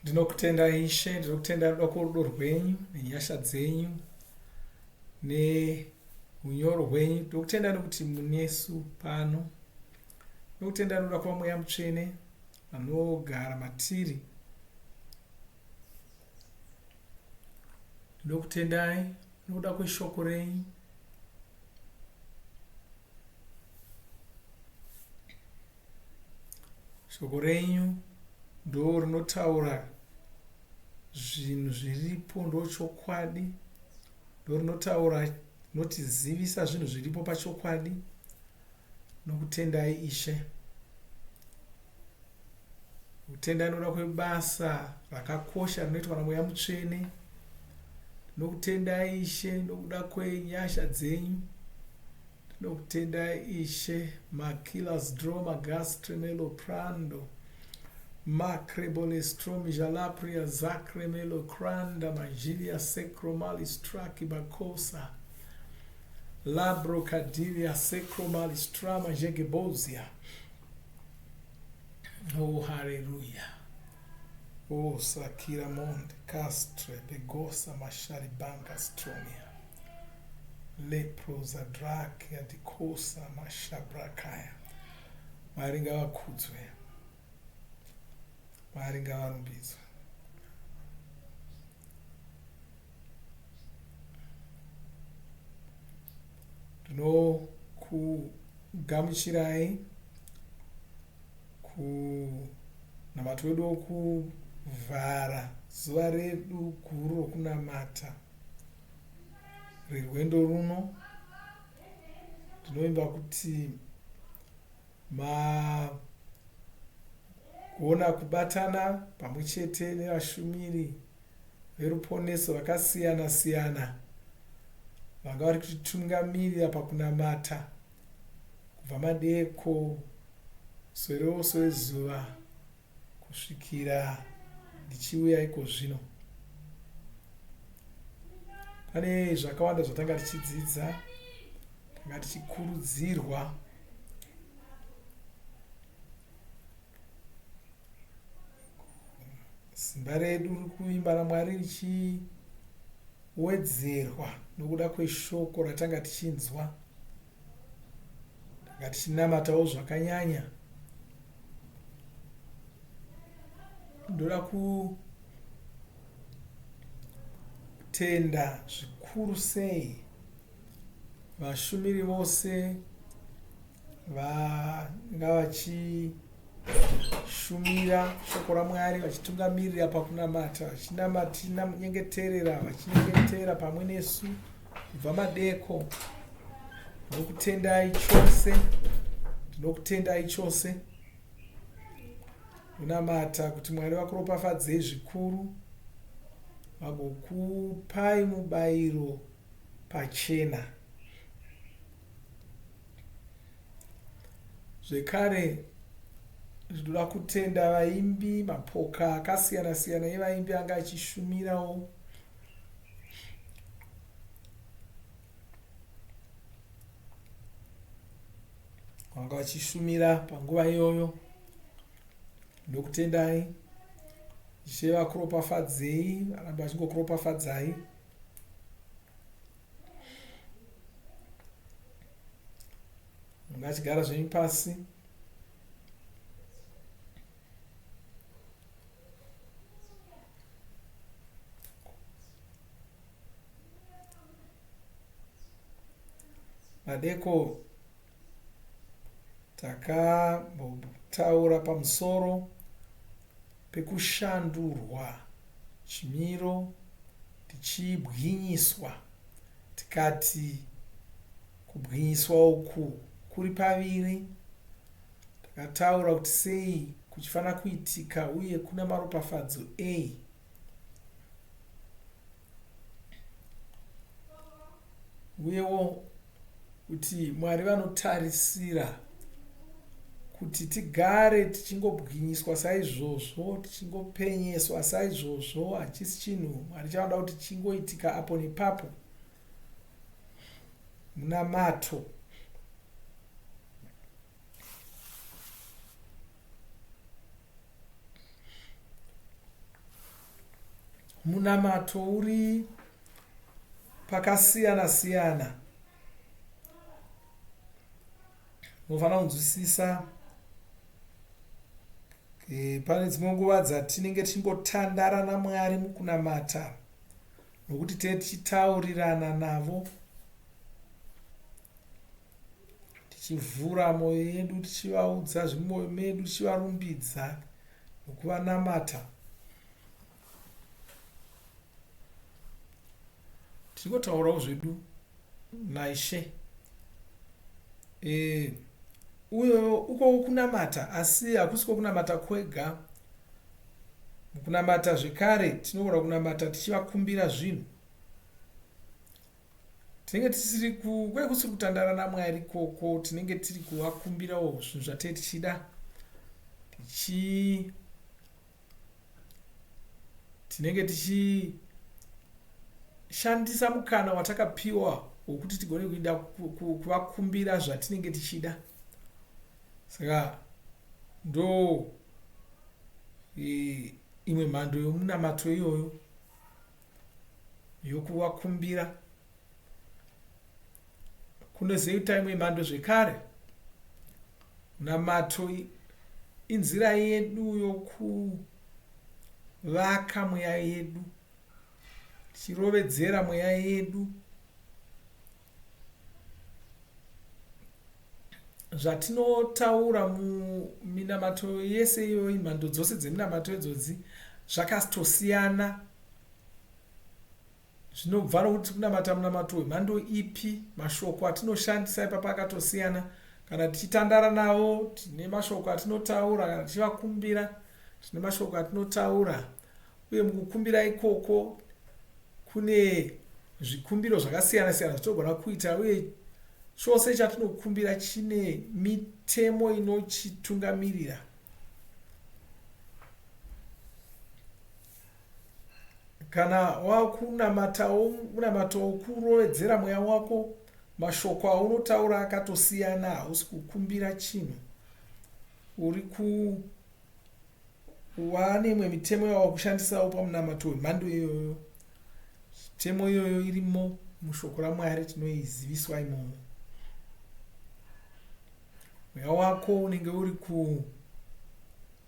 Ndinokutenda Ishe, ndinokutenda rudo kworudo rwenyu nenyasha dzenyu neunyoro hwenyu. Ndinokutenda nekuti munesu pano. Ndinokutenda nokuda kwaMweya Mutsvene vanogara matiri. Ndinokutendai nokuda kweshoko renyu. Shoko renyu ndo rinotaura zvinhu zviripo, ndochokwadi, ndo rinotaura rinotizivisa zvinhu zviripo pachokwadi. Nokutendai Ishe. Kutenda nokuda kwebasa rakakosha rinoitwa naMweya Mutsvene. Nokutendai Ishe nokuda kwenyasha dzenyu. Tinokutendai Ishe, Makilas Droma Gastremelo Prando, Macrebolestrom Jalapria Zacremelo Cranda Majilia Secromalistraki Bakosa, Labrocadilia Secromalistrama Jegebozia. Oh, hallelujah. Oh, Sakira Monde, Castre, Begosa, Masharibanga, Stromia. Leprozadrakia dikosa mashabrakaya. Mwari ngavakudzwe. Mwari ngavarumbidzwe. Ndinokugamuchirai kunamato wedu wokuvhara zuva redu guru rokunamata. Rerwendo runo ndinovimba kuti magona kubatana pamwe chete nevashumiri veruponeso vakasiyana siyana vanga vari kutitungamirira pakunamata kubva madeko muswere wose wezuva kusvikira ndichiuya iko zvino. Pane zvakawanda zvatanga tichidzidza, tanga tichikurudzirwa simba redu riri kuvimba naMwari richiwedzerwa nokuda kweshoko ratanga tichinzwa. Tanga tichinamatawo zvakanyanya. Ndoda kutenda zvikuru sei vashumiri vose vanga vachishumira shoko raMwari vachitungamirira pakunamata vachinyengeterera vachinyengetera pamwe nesu kubva madeko. Ndinokutendai chose, ndinokutendai chose. Ndinamata kuti Mwari vakuropafadzei zvikuru, vagokupai mubayiro pachena. Zvekare ndinoda kutenda vaimbi, mapoka akasiyana siyana evaimbi anga achishumirawo vanga vachishumira panguva iyoyo. Ndokutendai Ishe vakuropafadzei, varambe vachingokuropafadzai. Mungachigara zvenyu pasi. Madeko takambotaura pamusoro pekushandurwa chimiro tichibwinyiswa tikati kubwinyiswa uku kuri paviri. Takataura kuti sei kuchifanira kuitika uye kuna maropafadzo ei. Uyewo kuti Mwari vanotarisira kuti tigare tichingobwinyiswa saizvozvo, tichingopenyeswa saizvozvo. Hachisi chinhu Mwari chavanoda kuti chingoitika apo nepapo. Munamato. Munamato uri pakasiyana siyana. Unofanira kunzwisisa e, pane dzimwe nguva dzatinenge tichingotandara naMwari mukunamata nokuti tee tichitaurirana navo tichivhura mwoyo yedu tichivaudza zviri mumwoyo medu tichivarumbidza nokuvanamata. Tichingotaurawo zvedu naIshe. E, uyo uko kunamata asi hakusi kwokunamata kwega. Mukunamata zvekare tinogona kunamata tichivakumbira zvinhu. Tinenge tisiri ku kusiri kutandara naMwari ikoko tinenge tiri kuvakumbirawo zvinhu zvatee tichida tichi tinenge tichishandisa mukana watakapiwa wokuti tigone kuida kuvakumbira zvatinenge tichida saka ndo imwe mhando yomunamato iyoyo yokuvakumbira kunozoita imwe mhando zvekare munamato inzira yedu yokuvaka mweya yedu tichirovedzera mweya yedu Zvatinotaura muminamato yese iyoyi, mhando dzose dzeminamato idzodzi zvakatosiyana. Zvinobva nokuti kunamata munamato wemhando ipi, mashoko atinoshandisa ipapa akatosiyana. Kana tichitandara navo tine mashoko atinotaura, kana tichivakumbira tine mashoko atinotaura. Uye mukukumbira ikoko kune zvikumbiro zvakasiyana siyana zvatinogona kuita uye chose chatinokumbira chine mitemo inochitungamirira. Kana wakunamatawo munamato wokurovedzera mweya wako, mashoko aunotaura akatosiyana, hausi kukumbira chinhu, uri ku Wane imwe mitemo yawakushandisawo pamunamato wemhando iyoyo. Mitemo iyoyo irimo mushoko raMwari tinoiziviswa imomo. Mweya wako unenge uri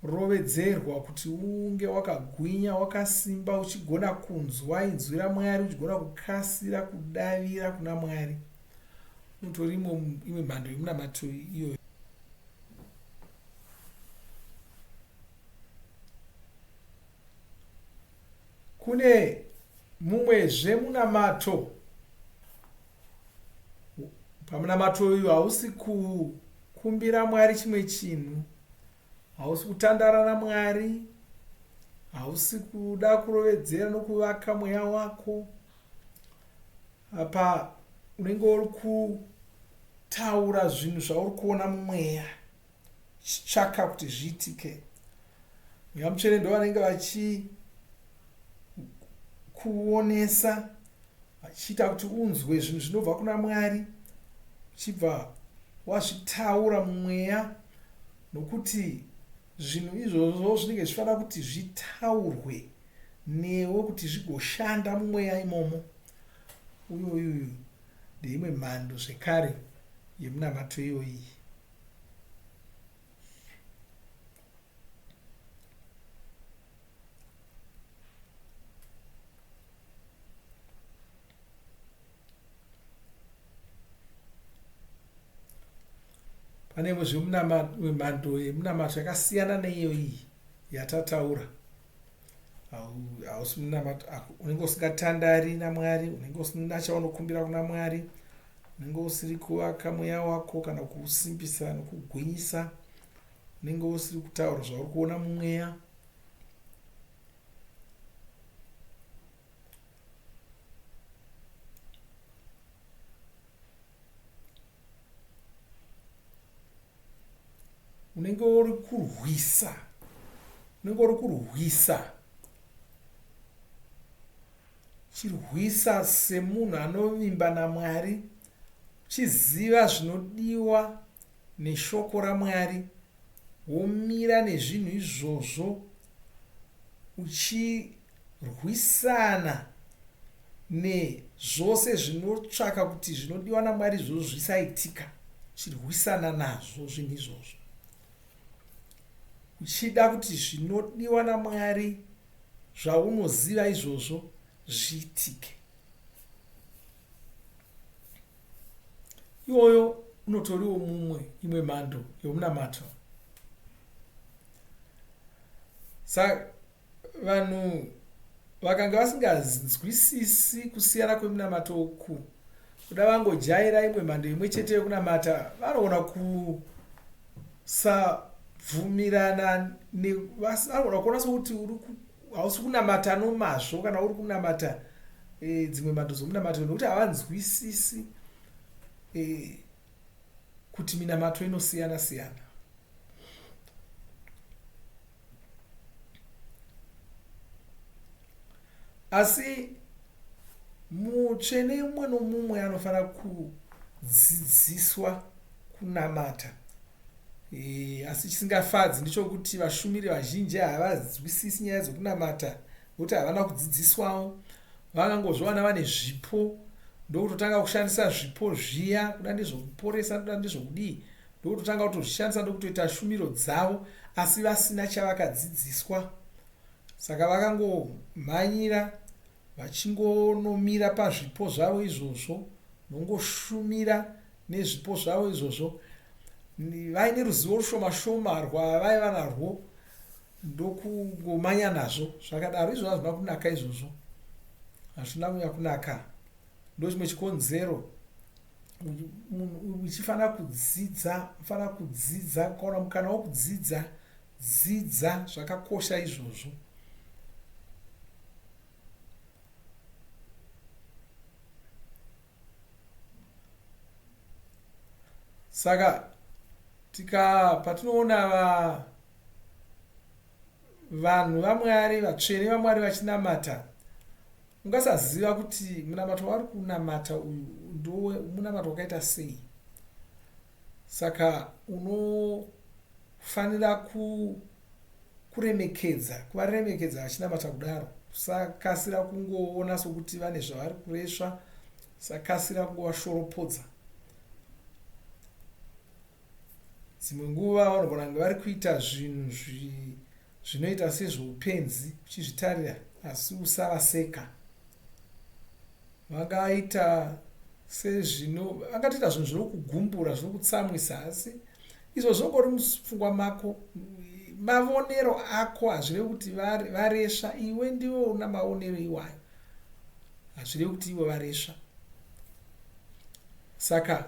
kurovedzerwa kuti unge wakagwinya, wakasimba, uchigona kunzwa inzwi raMwari, uchigona kukasira kudavira kuna Mwari. Unotori imwe mhando yemunamato iyoyo. Kune mumwezve munamato. Pamunamato uyu hausi kukumbira Mwari chimwe chinhu, hausi kutandara naMwari, hausi kuda kurovedzera nokuvaka mweya wako. Apa unenge uri kutaura zvinhu zvauri kuona mumweya. Chitsvaka kuti zviitike. Mweya Mutsvene ndovanenge vachikuonesa vachiita kuti unzwe zvinhu zvinobva kuna Mwari uchibva wazvitaura mumweya nokuti zvinhu izvozvo zvinenge zvichifanira kuti zvitaurwe newe kuti zvigoshanda mumweya imomo. Uyoyuyu ndeimwe mhando zvekare yemunamato iyoyi. Pane mhando yemunamato yakasiyana neiyoyi yatataura. Hausi munamato, unenge usingatandari naMwari, unenge usina chaunokumbira kuna Mwari, unenge usiri kuvaka mweya wako kana kuusimbisa nokugwinyisa, unenge usiri kutaura zvauri kuona mumweya. Unenge uri kurwisa, unenge uri kurwisa, chirwisa semunhu anovimba naMwari, uchiziva zvinodiwa neshoko raMwari, womira nezvinhu izvozvo, uchi. Uchirwisana nezvose zvinotsvaka kuti zvinodiwa naMwari izvozvo zvisaitika, uchirwisana nazvo zvinhu izvozvo, uchida kuti zvinodiwa naMwari zvaunoziva izvozvo zviitike. Iwoyo unotoriwo mumwe imwe mhando yomunamato. Saka vanhu vakanga vasinganzwisisi kusiyana kwemunamato uku, kuda vangojaira imwe mhando imwe chete yekunamata, vanogona kusabvumirana, vanogona kuona sokuti hausi kunamata nomazvo kana uri kunamata e, dzimwe mhando dzomunamato, nekuti havanzwisisi e, kuti minamato inosiyana siyana. Asi mutsvene mumwe nomumwe anofanira kudzidziswa kunamata. E, asi chisingafadzi ndechokuti vashumiri vazhinji havanzwisisi nyaya dzokunamata nokuti havana kudzidziswawo. Vangangozviwana vane zvipo ndokutotanga kushandisa zvipo zviya, kuda ndezvokuporesa, kuda ndezvokudii, ndokutotanga kutozvishandisa ndokutoita shumiro dzavo, asi vasina chavakadzidziswa. Saka vakangomhanyira vachingonomira pazvipo zvavo izvozvo, nongoshumira nezvipo zvavo izvozvo, vaine ruzivo rushoma shoma rwavaiva narwo, ndokungomanya nazvo zvakadaro. Izvozvo hazvina kunaka, izvozvo hazvina kunya kunaka. Ndochimwe chikonzero munhu uchifanira kudzidza, ufanira kudzidza, ukaona mukana wokudzidza, dzidza, zvakakosha izvozvo. Saka tika patinoona va vanhu vaMwari, vatsvene vaMwari vachinamata, ungasaziva kuti munamato wavari kunamata uyu ndowe munamato wakaita sei. Saka unofanira ku kuremekedza, kuvaremekedza vachinamata kudaro. Usakasira kungoona sokuti vane zvavari kuresva, usakasira kungovashoropodza. Dzimwe nguva vanogona kunge vari kuita zvinhu zvinoita sezvoupenzi uchizvitarira, asi usavaseka. Vangaita sezvino vangatoita zvinhu zvinokugumbura, zvinokutsamwisa, asi izvo zvinongori mupfungwa mako, mavonero ako. Hazvirevi kuti varesva, iwe ndiwe una maonero iwayo, hazvirevi kuti ivo varesva. Saka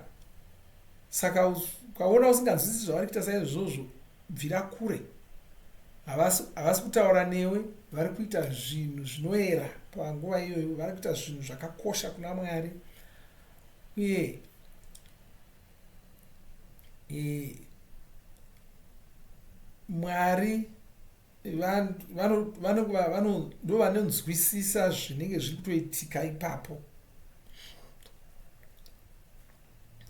saka ukaona usinganzwisisi zvavari kuita saizvozvo, bvira kure. Havasi kutaura newe, vari kuita zvinhu zvinoera panguva iyoyo, vari kuita zvinhu zvakakosha kuna Mwari. Uye e, Mwari ndo vanonzwisisa zvinenge zviri kutoitika ipapo.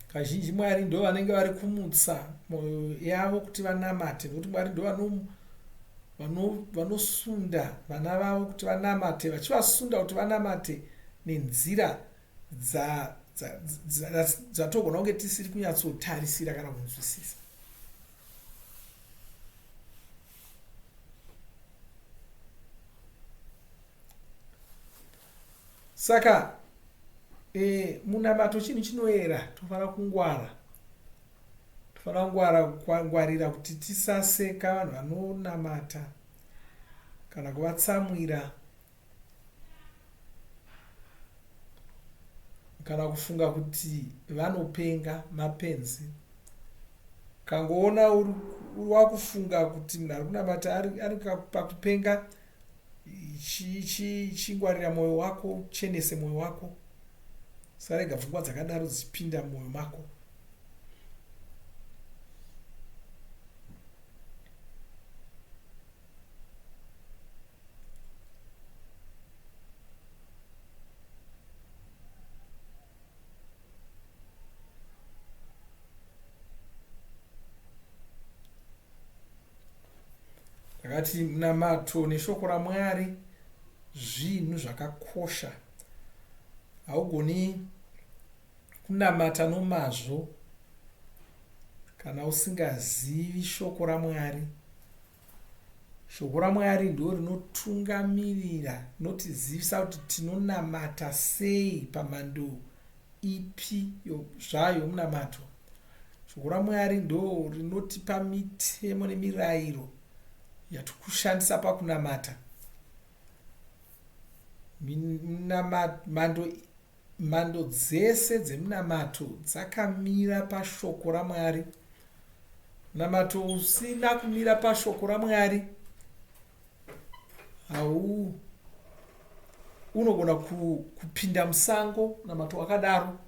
Kazhinji Mwari ndo vanenge vari kumutsa mwoyo yavo kuti vanamate, nokuti Mwari ndo vanosunda vana vavo kuti vanamate, vachivasunda kuti vanamate nenzira dzatogona kunge tisiri kunyatsotarisira kana kunzwisisa. Saka e, munamato chinhu chinoera, tofanira kungwara, tofanira kungwara, kungwarira kuti tisaseka vanhu vanonamata kana kuvatsamwira kana kufunga kuti vanopenga, mapenzi. Kangoona uri wakufunga kuti munhu ari kunamata ari pakupenga, chingwarira mwoyo wako, uchenese mwoyo wako, usarega pfungwa dzakadaro dzichipinda mumwoyo mako. Ndakati munamato neshoko raMwari zvinhu zvakakosha. Haugoni kunamata nomazvo kana usingazivi shoko raMwari. Shoko raMwari ndo rinotungamirira, rinotizivisa kuti tinonamata sei pamhando ipi zvayo yomunamato. Shoko raMwari ndo rinotipa mitemo nemirayiro yatikushandisa pakunamata. Mhando mhando dzese dzemunamato dzakamira pashoko raMwari. Munamato usina kumira pashoko raMwari hau unogona kupinda musango munamato wakadaro.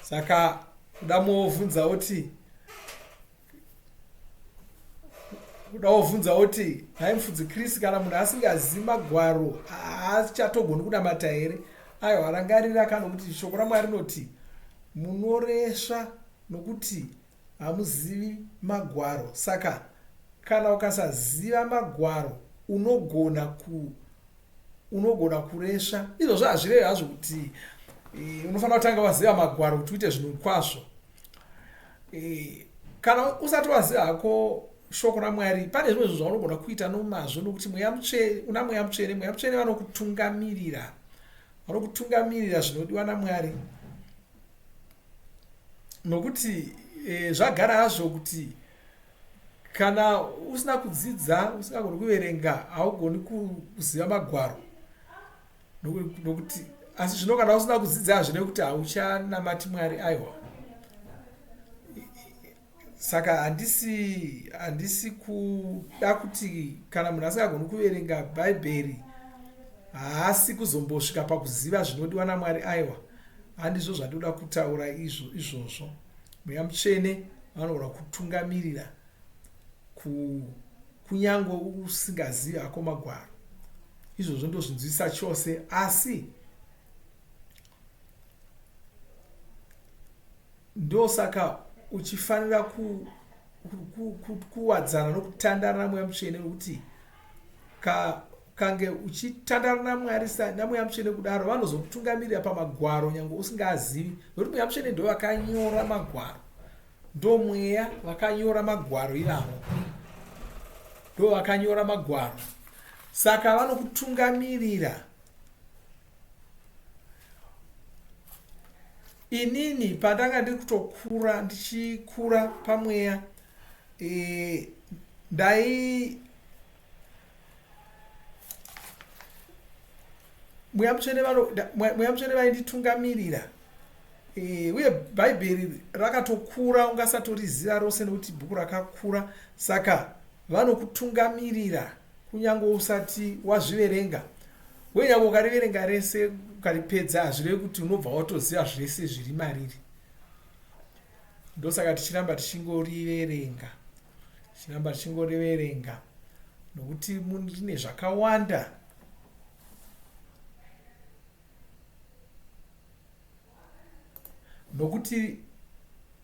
Saka kuda movhunza oti kuda wovhunza woti nhai mufudzi Chris, kana munhu asingazivi magwaro haachatogoni kunamata here? Aiwa, rangarira kana kuti shoko raMwari rinoti munoresva nokuti hamuzivi magwaro. Saka kana ukasaziva magwaro unogona ku unogona kuresva. Izvozvo hazvirevi hazvo kuti e, unofanira kutanga waziva magwaro kuti uite zvinhu kwazvo. E, kana usati waziva hako shoko raMwari, pane zvimwe zvinhu zvaunogona kuita nomazvo, nokuti mweya mutsvene, una mweya mutsvene, mweya mutsvene vanokutungamirira, vanokutungamirira zvinodiwa naMwari. Nokuti e, zvagara hazvo kuti Kana usina kudzidza, usingagoni kuverenga, haugoni kuziva magwaro. Nokuti asi zvino kana usina kudzidza hazvirevi kuti hauchanamati Mwari, aiwa. Saka handisi handisi kuda kuti kana munhu asingagoni kuverenga Bhaibheri haasi kuzombosvika pakuziva zvinodiwa naMwari, aiwa. Handizvo zvandinoda kutaura izvo izvozvo. Mweya Mutsvene vanogona kutungamirira ku kunyange usingazivi hako magwaro. Izvozvo ndozvinzwisisa chose asi ndosaka uchifanira ku, ku, ku, kuwadzana nokutandara naMweya Mutsvene nokuti ka Ukange uchitandara naMwari naMweya Mutsvene kudaro, vanozokutungamirira pamagwaro nyange usingaazivi, nokuti Mweya Mutsvene ndo vakanyora magwaro, ndo Mweya vakanyora magwaro ivavo, ndo vakanyora magwaro, saka vanokutungamirira. Inini pandanga ndiri kutokura, ndichikura pamweya, e, ndai Mweya Mutsvene vano Mweya Mutsvene vainditungamirira e, uye Bhaibheri rakatokura ungasatoriziva rose nekuti bhuku rakakura saka vanokutungamirira kunyange usati wazviverenga uye nyange ukariverenga rese ukaripedza hazvirevi kuti unobva watoziva zvese zviri mariri ndosaka tichiramba tichingoriverenga Tichiramba tichingoriverenga nokuti rine zvakawanda. Nokuti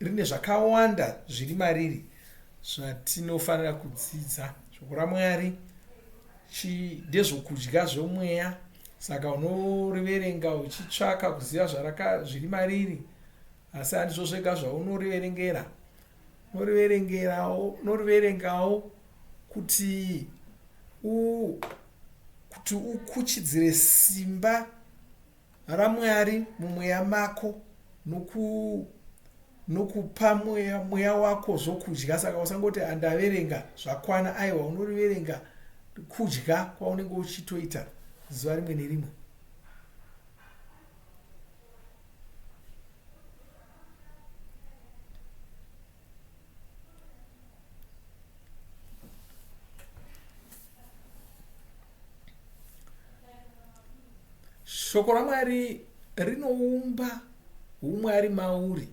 rine zvakawanda zviri mariri zvatinofanira kudzidza. Shoko raMwari ndezvokudya zvomweya, saka unoriverenga uchitsvaka kuziva zvaraka zviri mariri, asi handizvo zvega zvaunoriverengera. Unoriverengerawo, unoriverengawo kuti u, kuti ukuchidzire simba raMwari mumweya mako noku nokupa mweya, mweya wako zvokudya. Saka usangoti andaverenga zvakwana, aiwa, unoriverenga kudya kwaunenge uchitoita zuva rimwe nerimwe. Shoko raMwari rinoumba umwari mauri.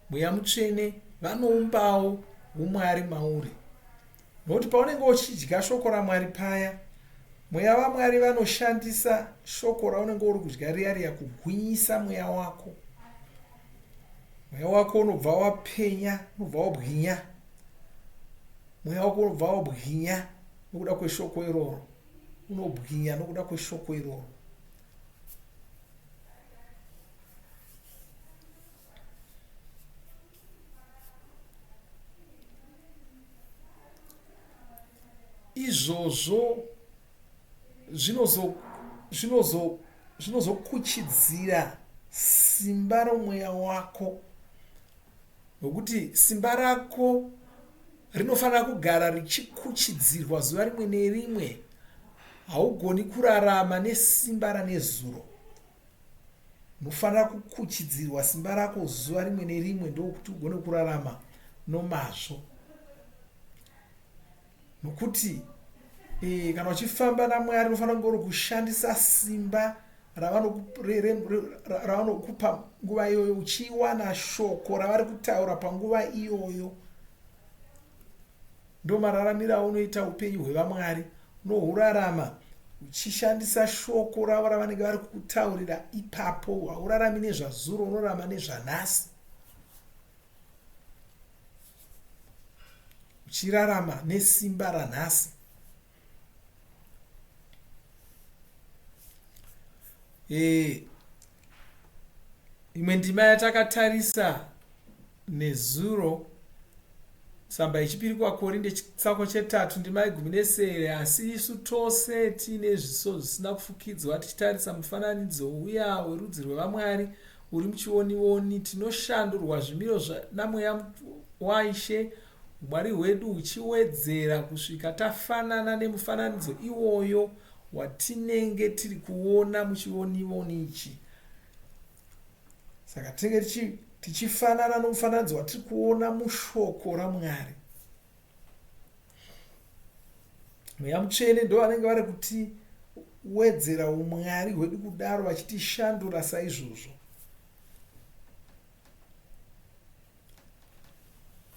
Mweya Mutsvene vanoumbawo umwari mauri. Nokuti paunenge uchidya shoko raMwari paya, Mweya vaMwari vanoshandisa shoko raunenge uri kudya riya riya kugwinyisa mweya wako. Mweya wako unobva wapenya, unobva wabwinya. Mweya wako unobva wabwinya. nokuda kweshoko iroro. Unobwinya nokuda kweshoko iroro. Izvozvo zvinozokuchidzira simba romweya wako, nokuti simba rako rinofanira kugara richikuchidzirwa zuva rimwe nerimwe. Haugoni kurarama nesimba ranezuro. Unofanira kukuchidzirwa simba rako zuva rimwe nerimwe ndokuti ugone kurarama nomazvo. Nokuti e, kana uchifamba naMwari unofanira kunge uri kushandisa simba ravanokupa nguva iyoyo, uchiwana shoko ravari kutaura panguva iyoyo. Ndomararamiro aunoita upenyu hwevamwari, unohurarama uchishandisa shoko ravo ravanenge vari kukutaurira ipapo. Haurarami nezvazuro, unorarama nezvanhasi. Uchirarama nesimba ranhasi. E, imwe ndima yatakatarisa nezuro, tsamba yechipiri kuvaKorinde chitsauko chetatu ndima yegumi nesere, asi isu tose tiine zviso zvisina kufukidzwa tichitarisa mufananidzo uya werudzi rwevamwari uri muchionioni, tinoshandurwa zvimiro naMweya waIshe, Umwari hwedu huchiwedzera kusvika tafanana nemufananidzo iwoyo watinenge tiri kuona muchionivoni ichi. Saka tinenge tichifanana nomufananidzo watiri kuona mushoko raMwari. Mweya Mutsvene ndo vanenge vari kutiwedzera umwari hwedu kudaro vachitishandura saizvozvo.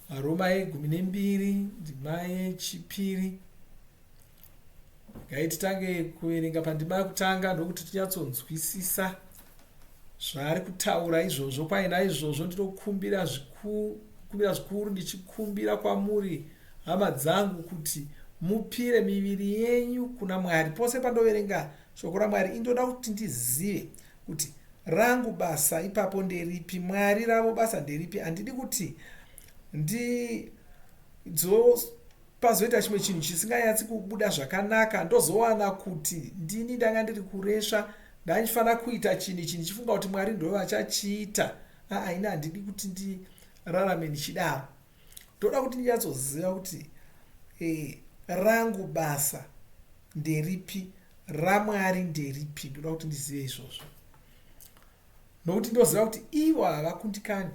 Varoma yegumi nembiri ndima yechipiri. Regai titange kuverenga pandima yekutanga ndokuti tinyatsonzwisisa zvaari kutaura izvozvo. Kwai naizvozvo ndinokumbira zvikuru, zvikuru ndichikumbira kwamuri hama dzangu kuti mupire miviri yenyu kuna Mwari. Pose pandoverenga shoko raMwari indoda kuti ndizive kuti rangu basa ipapo nderipi, Mwari ravo basa nderipi. Handidi kuti ndi pazoita chimwe chinhu chisinganyatsi kubuda zvakanaka ndozowana kuti ndini ndanga ndiri kuresva, ndandifanira kuita chinhu ichi ndichifunga kuti Mwari ndo vachachiita. Aa, ini handidi kuti ndirarame ndichidaro. Ndoda kuti ndinyatsoziva kuti e, rangu basa nderipi, raMwari nderipi. Ndoda kuti ndizive izvozvo nokuti ndoziva kuti ivo havakundikani,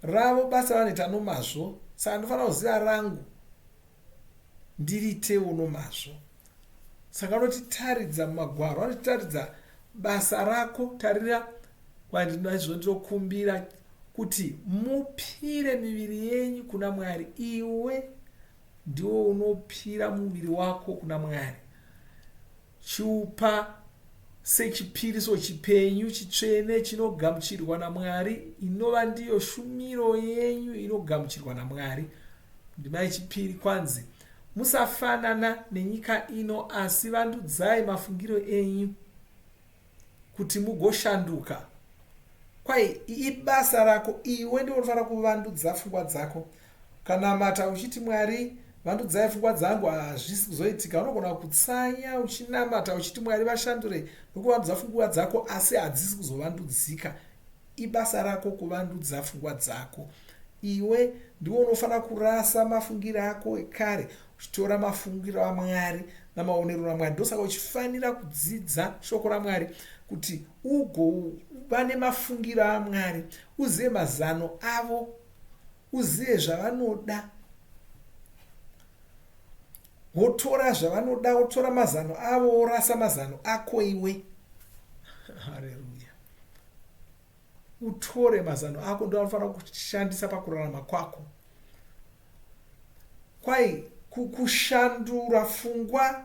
ravo basa vanoita nomazvo, saka ndofanira kuziva rangu ndiriitewo nomazvo. Saka vanotitaridza mumagwaro, vanotitaridza basa rako. Tarira kwandinaizvo, ndinokumbira kuti mupire miviri yenyu kuna Mwari. Iwe ndiwo unopira muviri wako kuna Mwari. Chiupa sechipiriso chipenyu, chitsvene, chinogamuchirwa naMwari, inova ndiyo shumiro yenyu inogamuchirwa naMwari. Ndima yechipiri kwanzi, Musafanana nenyika ino, asi vandudzai mafungiro enyu kuti mugoshanduka. Kwai ibasa rako iwe ndiwe unofanira kuvandudza pfungwa dzako. Ukanamata uchiti Mwari vandudzai pfungwa dzangu hazvisi kuzoitika. Unogona kutsanya uchinamata uchiti Mwari vashandure nokuvandudza pfungwa dzako asi hadzisi kuzovandudzika. Ibasa rako kuvandudza pfungwa dzako. Iwe ndiwe unofanira kurasa mafungiro ako ekare uchitora mafungiro aMwari namaonero aMwari. Ndosaka uchifanira kudzidza shoko raMwari kuti ugova nemafungiro aMwari, uzive mazano avo, uzive zvavanoda, wotora zvavanoda, wotora mazano avo, worasa mazano ako iwe. Hareruya. Utore mazano ako ndo anofanira kushandisa pakurarama kwako. Kwai kushandura pfungwa,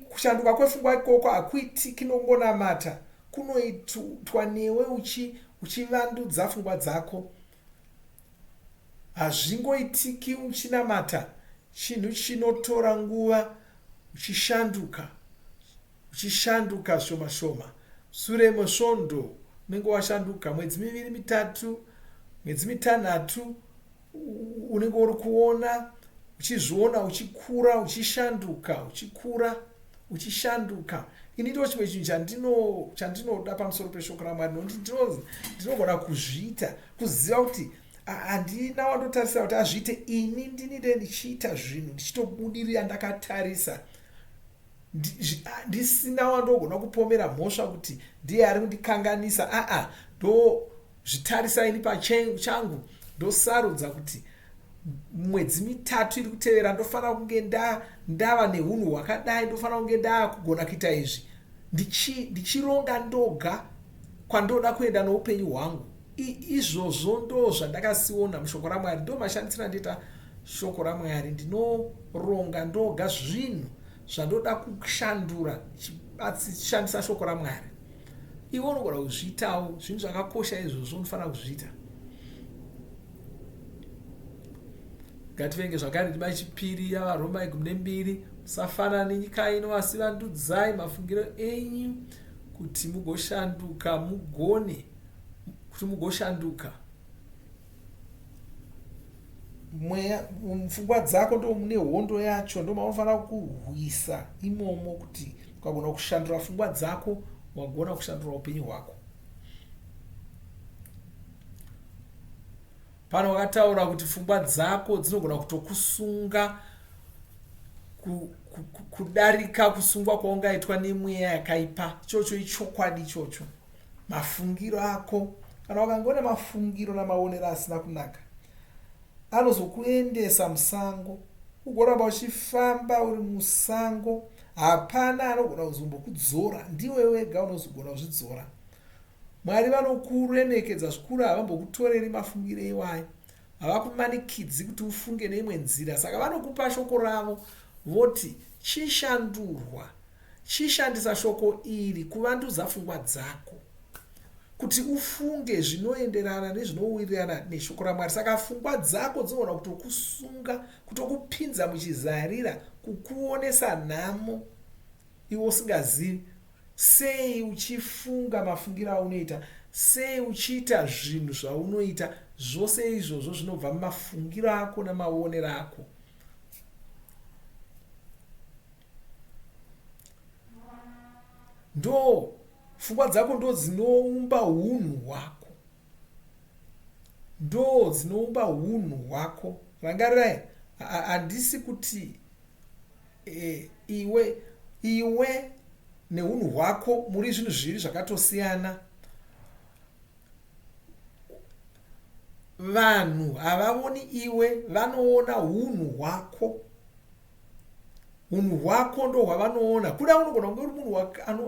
kushanduka kwepfungwa ikoko hakuitiki nongonamata, kunoitwa newe uchivandudza pfungwa dzako. Hazvingoitiki uchinamata. Chinhu chinotora nguva uchishanduka, uchishanduka zvishoma shoma. Sure mesvondo unenge washanduka, mwedzi miviri mitatu, mwedzi mitanhatu unenge uri kuona uchizviona uchikura uchishanduka uchikura uchishanduka. Ini ndo chimwe chinhu chandinoda pamusoro peshoko raMwari, nokuti ndinogona kuzviita, kuziva kuti handina wandotarisira kuti azviite. Ini ndini nde ndichiita zvinhu ndichitobudirira ndakatarisa, ndisina wandogona kupomera mhosva kuti ndiye ari kundikanganisa. Aa, ndozvitarisa ini pachangu, ndosarudza kuti mwedzi mitatu iri kutevera ndofanira kunge ndava neunhu hwakadai, ndofanira kunge ndakugona kuita izvi, ndichironga ndoga kwandoda kuenda noupenyu hwangu. Izvozvo ndo zvandakasiona mushoko raMwari, ndo mashandisiro andiita shoko raMwari. Ndinoronga ndoga zvinhu zvandoda kushandura ndichishandisa shoko raMwari. Iwe unogona kuzviitawo, zvinhu zvakakosha izvozvo, unofanira kuzviita. Ngativenge zvakare ndima yechipiri yaVaRoma yegumi nembiri. Musafanana nenyika ino, asi vandudzai mafungiro enyu kuti mugoshanduka mugone kuti mugoshanduka. Mweya mupfungwa dzako ndo mune hondo yacho, ndo maunofanira kurwisa imomo, kuti ukagona kushandura pfungwa dzako wagona kushandura upenyu hwako. Pano wakataura kuti pfungwa dzako dzinogona kutokusunga kudarika kusungwa kwaungaitwa nemweya yakaipa. Ichocho ichokwadi ichocho. Mafungiro ako, kana ukange une mafungiro namaonero asina kunaka, anozokuendesa musango, ugoramba uchifamba uri musango. Hapana anogona kuzombokudzora, ndiwe wega unozogona kuzvidzora. Mwari vanokuremekedza zvikuru, havambokutoreri mafungiro iwayo, havakumanikidzi kuti ufunge neimwe nzira. Saka vanokupa shoko ravo voti chishandurwa, chishandisa shoko iri kuvandudza pfungwa dzako kuti ufunge zvinoenderana nezvinowirirana neshoko raMwari. Saka pfungwa dzako dzinogona kutokusunga, kutokupinza muchizarira, kukuonesa nhamo iwe usingazivi. Sei uchifunga mafungiro aunoita, sei uchiita zvinhu zvaunoita, zvose izvozvo zvinobva mumafungiro ako namaonero ako. Ndo pfungwa dzako ndo dzinoumba hunhu hwako, ndo dzinoumba hunhu hwako. Rangarirai, handisi kuti iwe iwe neunhu hwako muri zvinhu zviviri zvakatosiyana. Vanhu havaoni iwe, vanoona hunhu hwako. Hunhu hwako ndo hwavanoona. Kuda unogona kunge uri munhu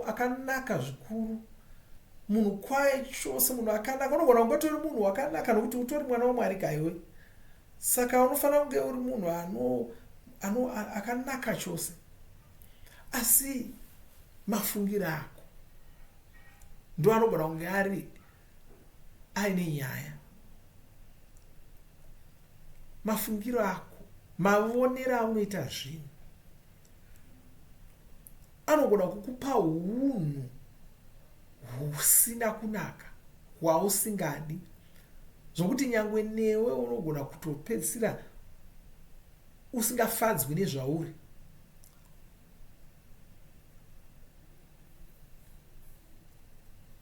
akanaka zvikuru, munhu kwaye chose, munhu akanaka. Unogona kunge utori munhu wakanaka nokuti utori mwana waMwari kaiwe. Saka unofanira kunge uri munhu akanaka chose, asi mafungiro ako ndo anogona kunge ari aine nyaya. Mafungiro ako, mavonero aunoita zvinhu anogona kukupa hunhu husina kunaka, hwausingadi, zvokuti nyangwe newe unogona kutopedzisira usingafadzwi nezvauri.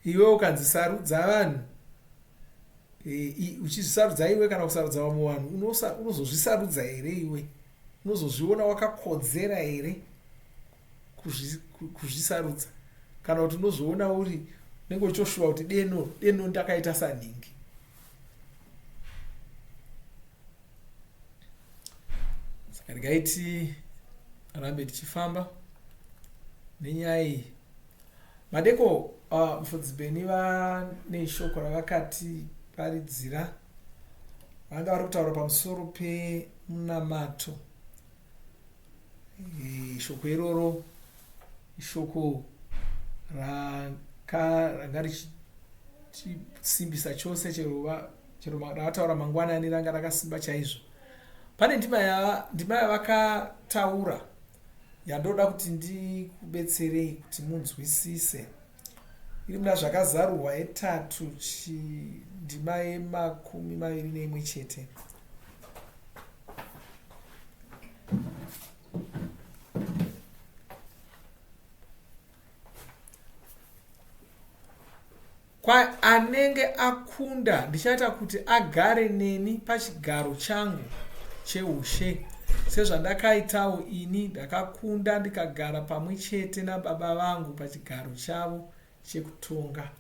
Iwe ukanzi sarudza vanhu, uchizvisarudza iwe kana kusarudza vamwe vanhu, unozozvisarudza here iwe? Unozozviona wakakodzera here kuzvisarudza? Kana kuti unozoona uri unenge uchitoshuva kuti deno deno ndakaita sanhingi. Saka regai tirambe tichifamba nenyaya iyi. Madeko, mufudzi Beni vane shoko ravakatiparidzira. Vanga vari kutaura pamusoro pemunamato. Shoko iroro ishoko ranga richisimbisa chose, chero ravataura mangwanani ranga rakasimba chaizvo. Pane ndima ndima yavakataura yandoda kuti ndikubetserei kuti munzwisise. Iri muna Zvakazarurwa yetatu ndima yemakumi maviri neimwe chete. Kwa anenge akunda ndichaita kuti agare neni pachigaro changu cheushe, sezvandakaitawo ini ndakakunda ndikagara pamwe chete naBaba vangu pachigaro chavo chekutonga.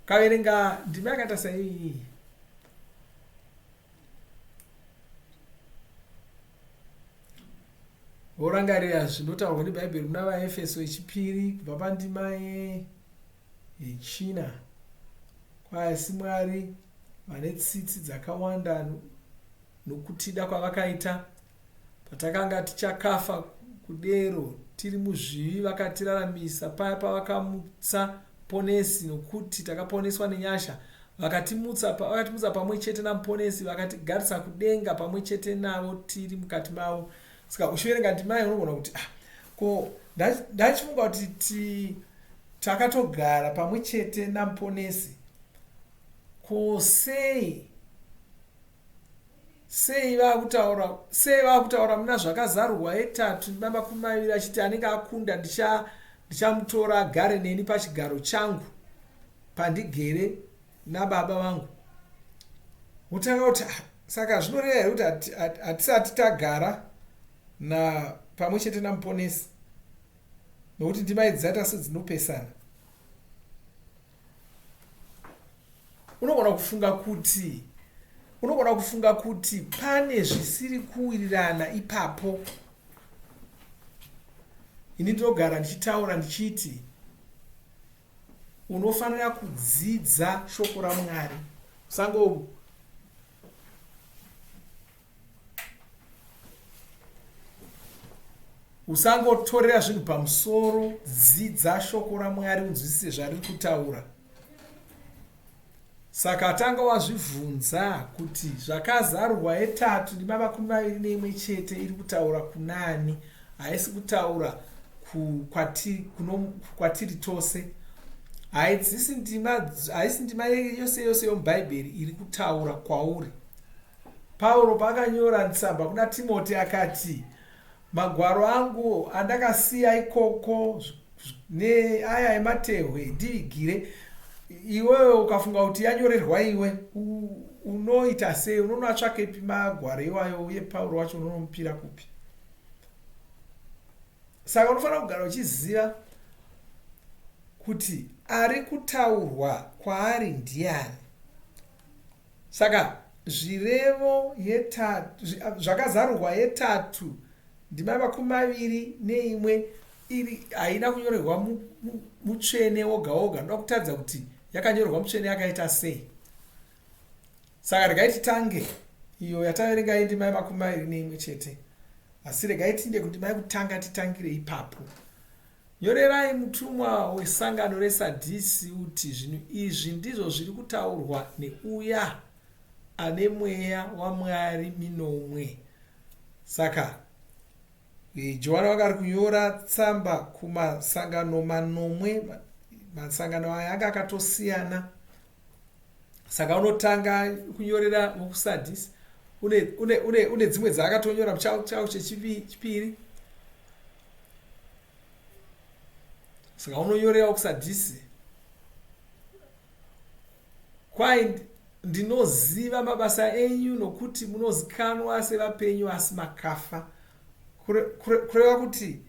Ukaverenga ndima yakaita saiyi, worangarira zvinotaurwa neBhaibheri muna VaEfeso yechipiri kubva pandima yechina, Asi Mwari vane tsitsi dzakawanda nokutida kwavakaita, patakanga tichakafa kudero tiri muzvivi, vakatiraramisa paya pavakamutsa Muponesi, nokuti takaponeswa nenyasha. Vakatimutsa, vakatimutsa pamwe chete naMuponesi, vakatigarisa kudenga pamwe chete navo tiri mukati mavo. Saka uchiverenga ndima iyi unogona kuti ah, ko ndachifunga kuti ti takatogara pamwe chete naMuponesi, ko sei sei vakutaura sei vakutaura muna Zvakazarurwa yetatu ndima 20 achiti anenge akunda ndichamutora agare neni pachigaro changu pandigere nababa vangu? Wotanga kuti ah, saka zvinoreva here kuti hatisati tagara na pamwe chete naMuponesi? Nokuti ndima idzi dzaita sedzinopesana. Unogona kufunga kuti unogona kufunga kuti pane zvisiri kuwirirana ipapo. Ini ndinogara ndichitaura ndichiti unofanira kudzidza shoko raMwari. Usango Usangotorera zvinhu pamusoro, dzidza shoko raMwari unzwisise zvariri kutaura. Saka tanga wazvibvunza kuti Zvakazarurwa yetatu ndima 21 iri kutaura kunani? Haisi kutaura kwatiri, kwatiri tose. Haisi ndima, haisi ndima yose yose yomuBhaibheri iri kutaura kwauri. Pauro paakanyora tsamba kuna Timoti akati, Magwaro angu andakasiya ikoko neaya ematehwe ndivigire. Iwewe ukafunga kuti yanyorerwa iwe, unoita sei? Unonoatsvakepi magwaro iwayo uye Pauro wacho unonomupira kupi? Saka unofanira kugara uchiziva kuti ari kutaurwa kwaari ndiani. Saka zvirevo yetatu, zvakazarurwa yetatu ndima 21 iri haina kunyorerwa mutsvene woga woga. Ndoda kutaridza kuti yakanyorerwa mutsvene yakaita sei. Saka regai titange iyo yataverenga indima yemakumi maviri neimwe chete. Asi regai tiinde kundima yekutanga titangire ipapo. Nyorerai mutumwa wesangano reSadhisi uti, Zvinhu izvi ndizvo zviri kutaurwa neuya ane mweya waMwari minomwe. Saka Johani wanga ari kunyora tsamba kumasangano manomwe. Masangano aya anga akatosiyana. Saka unotanga kunyorera vokuSadhisi, une, une, une, une dzimwe dzaakatonyora muchitsauko chechipiri. Saka unonyorera vokuSadhisi, kwai ndinoziva mabasa enyu nokuti munozikanwa sevapenyu asi makafa. Kureva kuti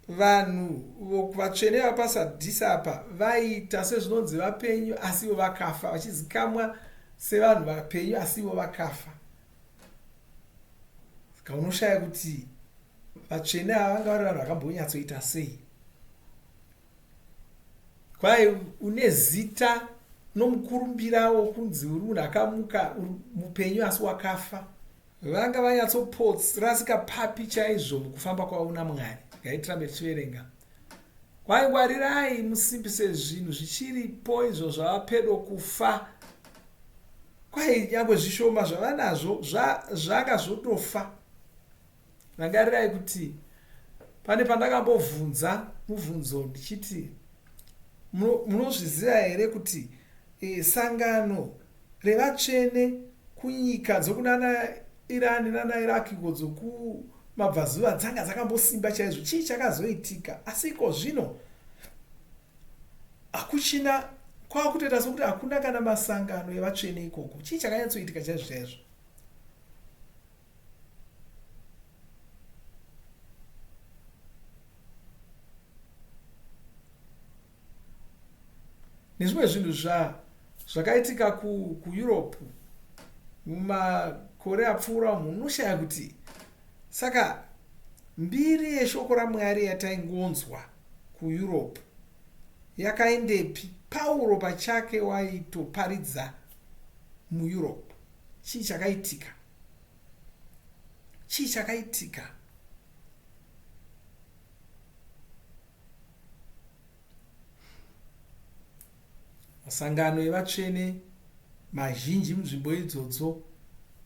Vanhu vatsvene vapaSadhisi apa vaiita sezvinonzi vapenyu asi ivo vakafa, vachizikamwa sevanhu vapenyu asi ivo vakafa. Saka unoshaya kuti vatsvene ava vanga vari vanhu vakambonyatsoita sei. Kwai une zita nomukurumbira wokunzi uri munhu akamuka mupenyu asi wakafa. Vanga vanyatsoporasika papi chaizvo mukufamba kwavo naMwari? Regai tirambe tichiverenga. Kwai ngwarirai musimbise zvinhu zvichiripo izvo zvava pedo kufa. Kwai nyangwe zvishoma zvavanazvo zvanga zvotofa. Rangarirai kuti pane pandakambovhunza mubvunzo ndichiti munozviziva here kuti e, sangano revatsvene kunyika dzokunana Iran nana Iraq iko dzokumabvazuva dzanga dzakambosimba chaizvo chii chakazoitika asi iko zvino hakuchina kwakutoita sokuti hakuna kana masangano evatsvene ikoko chii chakanyatsoitika chaizvo chaizvo Nezvimwe zvinhu zva zvakaitika ku, kuEurope mumakore apfuura umu unoshaya kuti saka mbiri yeshoko raMwari yataingonzwa kuEurope yakaendepi? Pauro pachake waitoparidza muEurope. Chii chakaitika? Chii chakaitika? Masangano evatsvene mazhinji munzvimbo idzodzo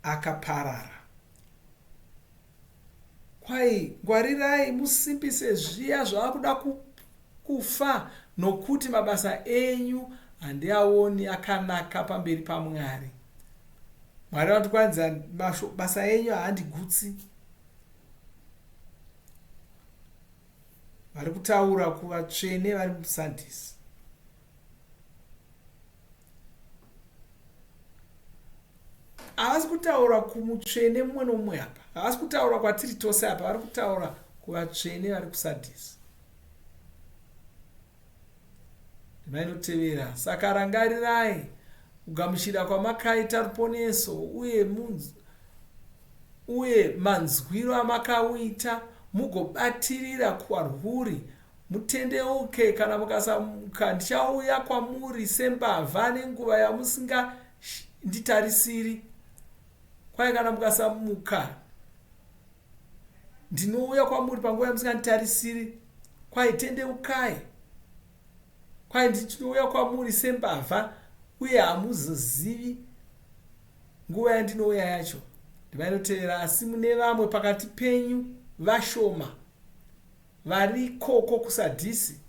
akaparara. Kwai ngwarirai musimbise zviya zvava kuda kufa nokuti mabasa enyu handiaoni akanaka pamberi paMwari. Mwari vanoti kwanzi mabasa enyu haandigutsi. Vari kutaura kuvatsvene vari muSardisi. Havasi kutaura kumutsvene mumwe nomumwe apa. Havasi kutaura kwatiri tose apa. Vari kutaura kuvatsvene vari kuSardisi. Ndima inotevera. Saka rangarirai kugamuchira kwamakaita ruponeso uye uye manzwiro amakauita mugobatirira kwarwuri mutendeuke kana mukasamuka ndichauya kwamuri sembavha nenguva yamusinganditarisiri kwai kana mukasamuka Ndinouya kwamuri panguva yamusinganditarisiri. Kwai tendeukai. Kwai ndinouya kwamuri sembavha uye hamuzozivi nguva yandinouya yacho. Ndima inotevera asi mune vamwe pakati penyu vashoma vari ikoko kuSadhisi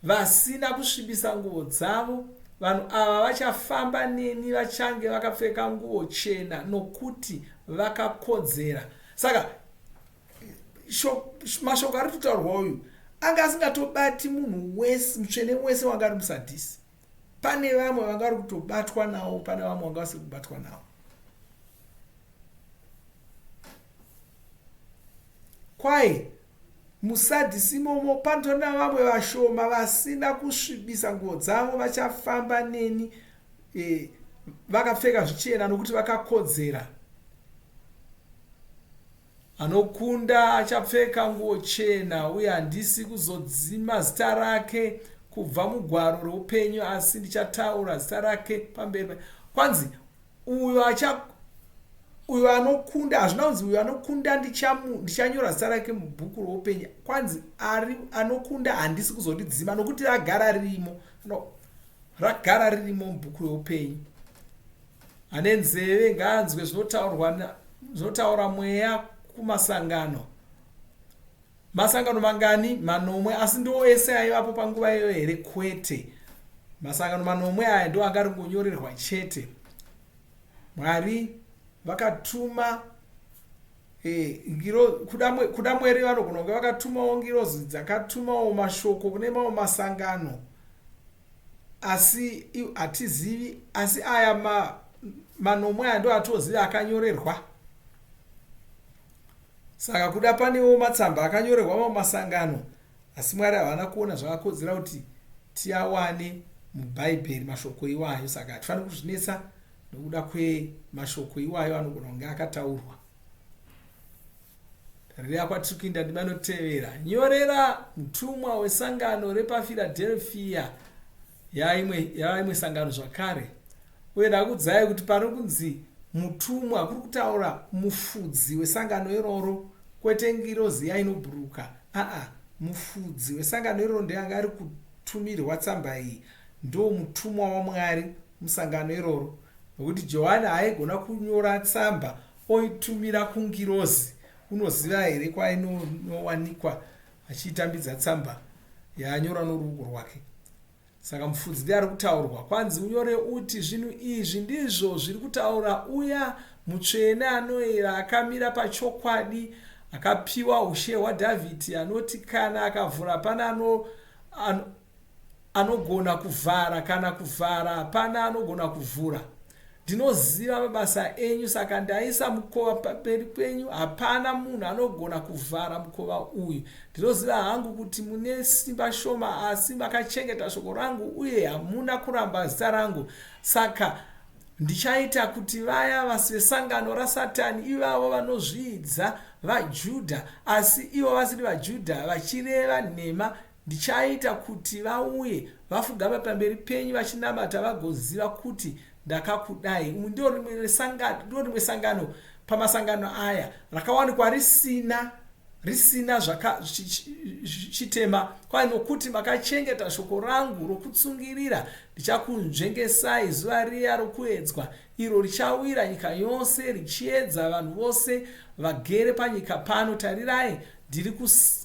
vasina kusvibisa nguvo dzavo. Vanhu ava vachafamba neni vachange vakapfeka nguvo chena nokuti vakakodzera. Saka mashoko ari kutaurwa uyu anga asingatobati munhu wese mutsvene wese wanga ari muSadhisi. Pane vamwe vanga vari kutobatwa nawo, pane vamwe vanga vasiri kubatwa nawo. Kwai muSadhisi imomo panotori navamwe vashoma vasina kusvibisa nguo dzavo vachafamba neni e, vakapfeka zvichena nokuti vakakodzera. Anokunda achapfeka nguo chena uye handisi kuzodzima zita rake kubva mugwaro reupenyu asi ndichataura zita rake pamberi. Kwanzi Uyo acha uyo anokunda hazvina kunzi uyo anokunda ndichanyora zita rake mubhuku roupenyu kwanzi ari anokunda handisi kuzoridzima nokuti ragara ririmo no, ragara ririmo mubhuku roupenyu ane nzeve ngaanzwe zvinotaurwa zvinotaura mweya kumasangano Masangano mangani? Manomwe. Asi ndiwo ese aivapo panguva iyoyo here? Kwete. Masangano manomwe aya ndiwo anga ari kungonyorerwa chete. Mwari vakatuma e, ngiro, kuda, kuda Mwari vanogona kunge vakatumawo ngirozi dzakatumawo mashoko kune mamwe masangano asi hatizivi asi aya ma, manomwe aya ndo atoziva akanyorerwa Saka kuda panewo matsamba akanyorerwa mamwe masangano, asi Mwari havana kuona zvakakodzera kuti tiawane muBhaibheri mashoko iwayo. Saka hatifaniri kuzvinetsa nokuda kwemashoko iwayo anogona kunge akataurwa. Tarira kwatiri kuinda ndima inotevera. Nyorera mutumwa wesangano repaFiladelfia yaimwe yaimwe sangano zvakare. Uye ndakuudzai kuti pari kunzi mutumwa kuri kutaura mufudzi wesangano iroro kwete ngirozi iya inobhururuka aa mufudzi wesangano iroro ndiye anga ari kutumirwa tsamba iyi ndo mutumwa waMwari musangano iroro. Nokuti Johani haaigona kunyora tsamba oitumira kungirozi. Unoziva here kwainowanikwa achiitambidza tsamba yaanyora noruoko rwake? Saka mufudzi ndiye ari kutaurwa. Kwanzi unyore uti, Zvinhu izvi ndizvo zviri kutaura uya mutsvene anoera akamira pachokwadi akapiwa ushe hwaDhavhidhi anoti kana akavhura hapana ano, ano, anogona kuvhara kana kuvhara hapana anogona kuvhura. Ndinoziva mabasa enyu, saka ndaisa mukova pamberi penyu, hapana munhu anogona kuvhara mukova uyu. Ndinoziva hangu kuti mune simba shoma, asi makachengeta shoko rangu uye hamuna kuramba zita rangu. Saka ndichaita kuti vaya vesangano raSatani, ivavo vanozviidza vaJudha, asi ivo vasiri vaJudha, vachireva nhema, Ndichaita kuti vauye vafugame pamberi penyu vachinamata vagoziva kuti ndakakudai. Umu ndiro rimwe sangano, ndiro rimwe sangano pamasangano aya rakawanikwa risina risina zvaka chitema kwai nokuti makachengeta shoko rangu rokutsungirira ndichakunzvengesai zuva riya rokuedzwa iro richawira nyika yose richiedza vanhu vose vagere panyika pano tarirai Ndiri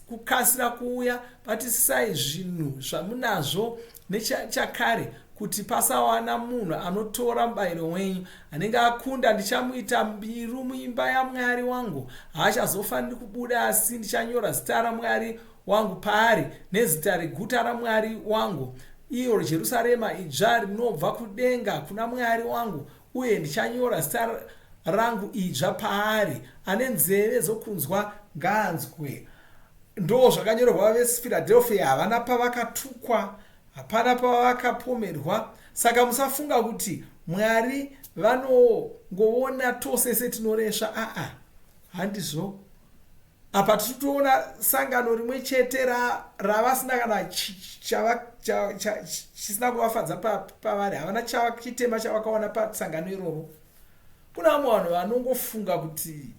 kukasira kuuya, batisisai zvinhu zvamunazvo nechakare, kuti pasawana munhu anotora mubayiro wenyu. Anenge akunda ndichamuita mbiru muimba yaMwari wangu, haachazofaniri kubuda, asi ndichanyora zita raMwari wangu paari nezita reguta raMwari wangu, iro Jerusarema idzva rinobva kudenga kuna Mwari wangu, uye ndichanyora zita rangu idzva paari. Ane nzeve dzokunzwa ngaanzwe. Ndo zvakanyorerwa veFiladelfia. Havana pavakatukwa, hapana pavakapomerwa. Saka musafunga kuti Mwari vanongoona tose setinoresva. Aa, handizvo. Apa tiri kutoona sangano rimwe chete ravasina kana chisina kuvafadza pavari. Havana chitema chavakawana pasangano iroro. Kuna vamwe vanhu vanongofunga kuti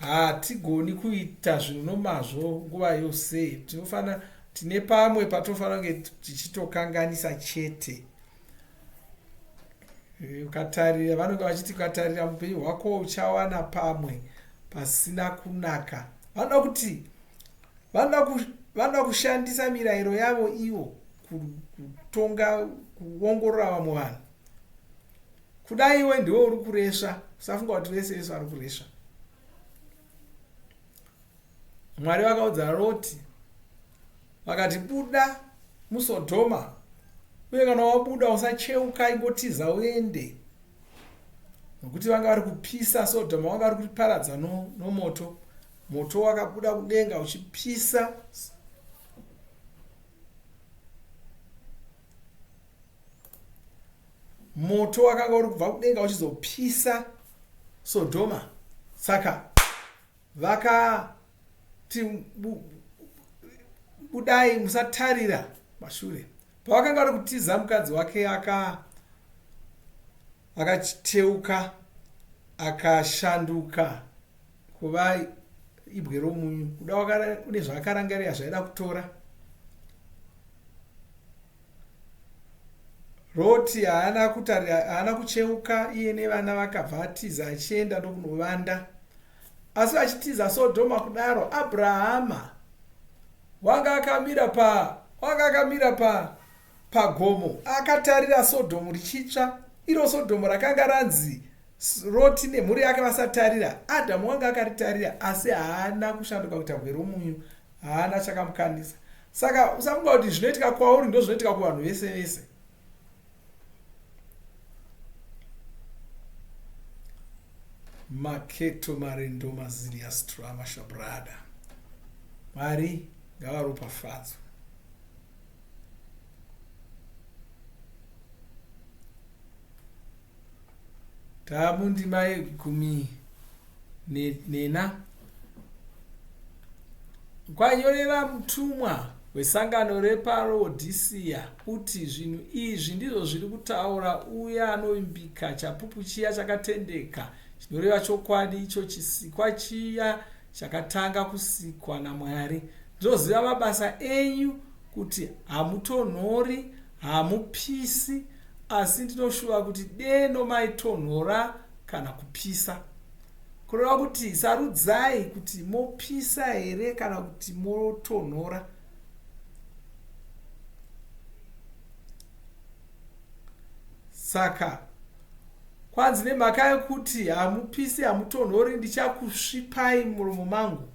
hatigoni kuita zvinhu nomazvo nguva yose. Tinofanira tine pamwe patinofanira kunge tichitokanganisa chete. Ukatarira vanenge vachiti ukatarira mupenyu hwako uchawana pamwe pasina kunaka. Vanoda kuti vanoda kushandisa mirayiro yavo ivo kutonga kuongorora vamwe vanhu. Kuda iwe ndiwe uri kuresva, usafunga kuti vese vese vari kuresva. Mwari vakaudza Roti vakati buda muSodhoma uye kana wabuda usacheuka ingotiza uende nokuti vanga vari kupisa Sodhoma vanga vari kuriparadza nomoto no moto wakabuda kudenga uchipisa moto wakanga uri kubva kudenga uchizopisa Sodhoma saka vakati budai musatarira mashure pavakanga vari kutiza mukadzi wake aka akachiteuka akashanduka kuva ibwe romunyu kuda une zvaakarangarira zvaida kutora Roti haana kutarira, haana kucheuka, iye nevana vakabva atiza achienda ndokunovanda. Asi achitiza Sodhoma kudaro, Abrahama wanga akamira pa wanga akamira pa pagomo akatarira Sodhomu richitsva. Iro Sodhomu rakanga ranzi Roti nemhuri yake vasatarira. Adhamu wanga akaritarira, asi haana kushanduka kuita bwe romunyu. Haana chakamukanisa. Saka usafunga kuti zvinoitika kwauri ndozvinoitika kuvanhu vese vese. Maketo marendo mazilia strama shabrada. Mwari ngavaropafadzwe. Taamundima yegumi nena. Kwanyorera mutumwa wesangano repaRaodhisia uti, Zvinhu izvi ndizvo zviri kutaura uya anovimbika, chapupu chiya chakatendeka, chinoreva chokwadi, icho chisikwa chiya chakatanga kusikwa naMwari. Ndinoziva mabasa enyu, kuti hamutonhori, hamupisi. Asi ndinoshuva kuti deno maitonhora kana kupisa. Kureva kuti sarudzai kuti mopisa here kana kuti motonhora. Saka kwanzi nemhaka yekuti hamupisi hamutonhori ndichakusvipai muromo mangu.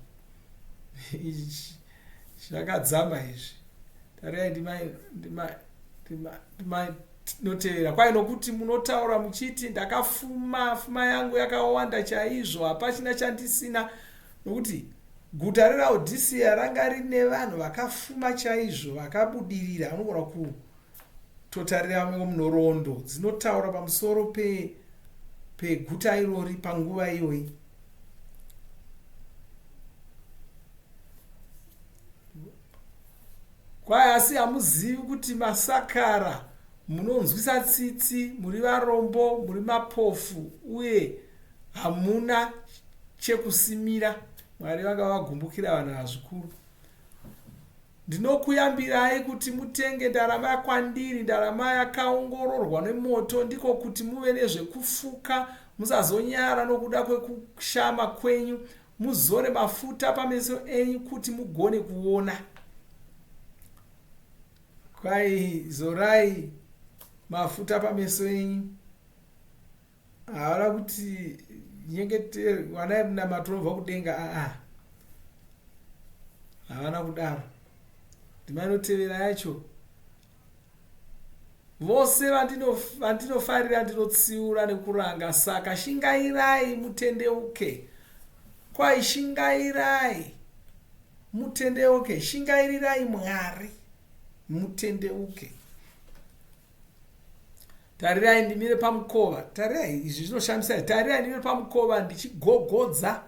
Ichi zvakadzama izvi. Tarirai ndima ndima ndima ndima tinotevera. Kwai nokuti munotaura muchiti ndakafuma, fuma yangu yakawanda chaizvo, hapachina chandisina. Nokuti guta reRaodhisia ranga rine vanhu vakafuma chaizvo, vakabudirira. Unogona kutotarira munhoroondo dzinotaura pamusoro pe peguta irori panguva iyoyi. Kwai asi hamuzivi kuti masakara, munonzwisa tsitsi, muri varombo, muri mapofu uye hamuna chekusimira. Mwari vanga vagumbukira vanhu ava zvikuru. Ndinokuyambirai kuti mutenge ndarama kwandiri, ndarama yakaongororwa nemoto, ndiko kuti muve nezvekufuka, musazonyara nokuda kwekushama kwenyu, Muzore mafuta pameso enyu kuti mugone kuona. Kwai zorai mafuta pameso enyu. Havana kuti nyengetere wanai munamato unobva kudenga aa. Havana kudaro. Ndima inotevera yacho. Vose vandinofarira ndinotsiura nekuranga, saka shingairai mutendeuke. Kwai shingairai mutendeuke, shingairirai Mwari mutendeuke. Tarirai ndimire pamukova, tarirai izvi zvinoshamisa, tarirai ndimire pamukova ndichigogodza.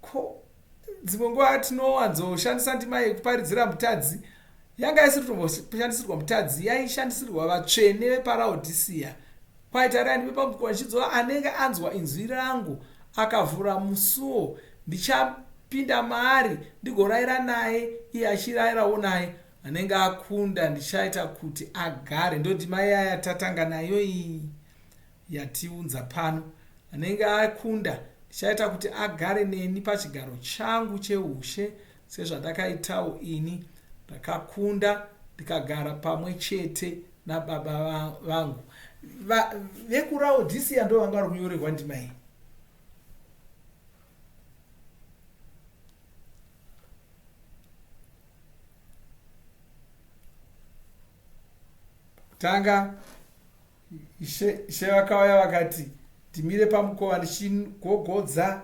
Ko dzimwe nguva tinowanzoshandisa ndima yekuparidzira mutadzi yanga isiri kutomboshandisirwa mutadzi yaishandisirwa vatsvene veparaodhisiya kwaita rani vepamukova ndichidzova anenge anzwa inzwi rangu akavhura musuo ndichapinda maari ndigoraira naye iye achirairawo naye anenge akunda ndichaita kuti agare ndondima yaya tatanga nayo iyi yatiunza pano. Anenge akunda ndichaita kuti agare neni pachigaro changu cheushe sezvandakaitawo ini ndakakunda ndikagara pamwe chete nababa vangu. VekuRaodhisiya ndo vanga vari kunyorerwa ndima iyi. Tanga Ishe, Ishe vakauya vakati, Ndimire pamukova ndichigogodza,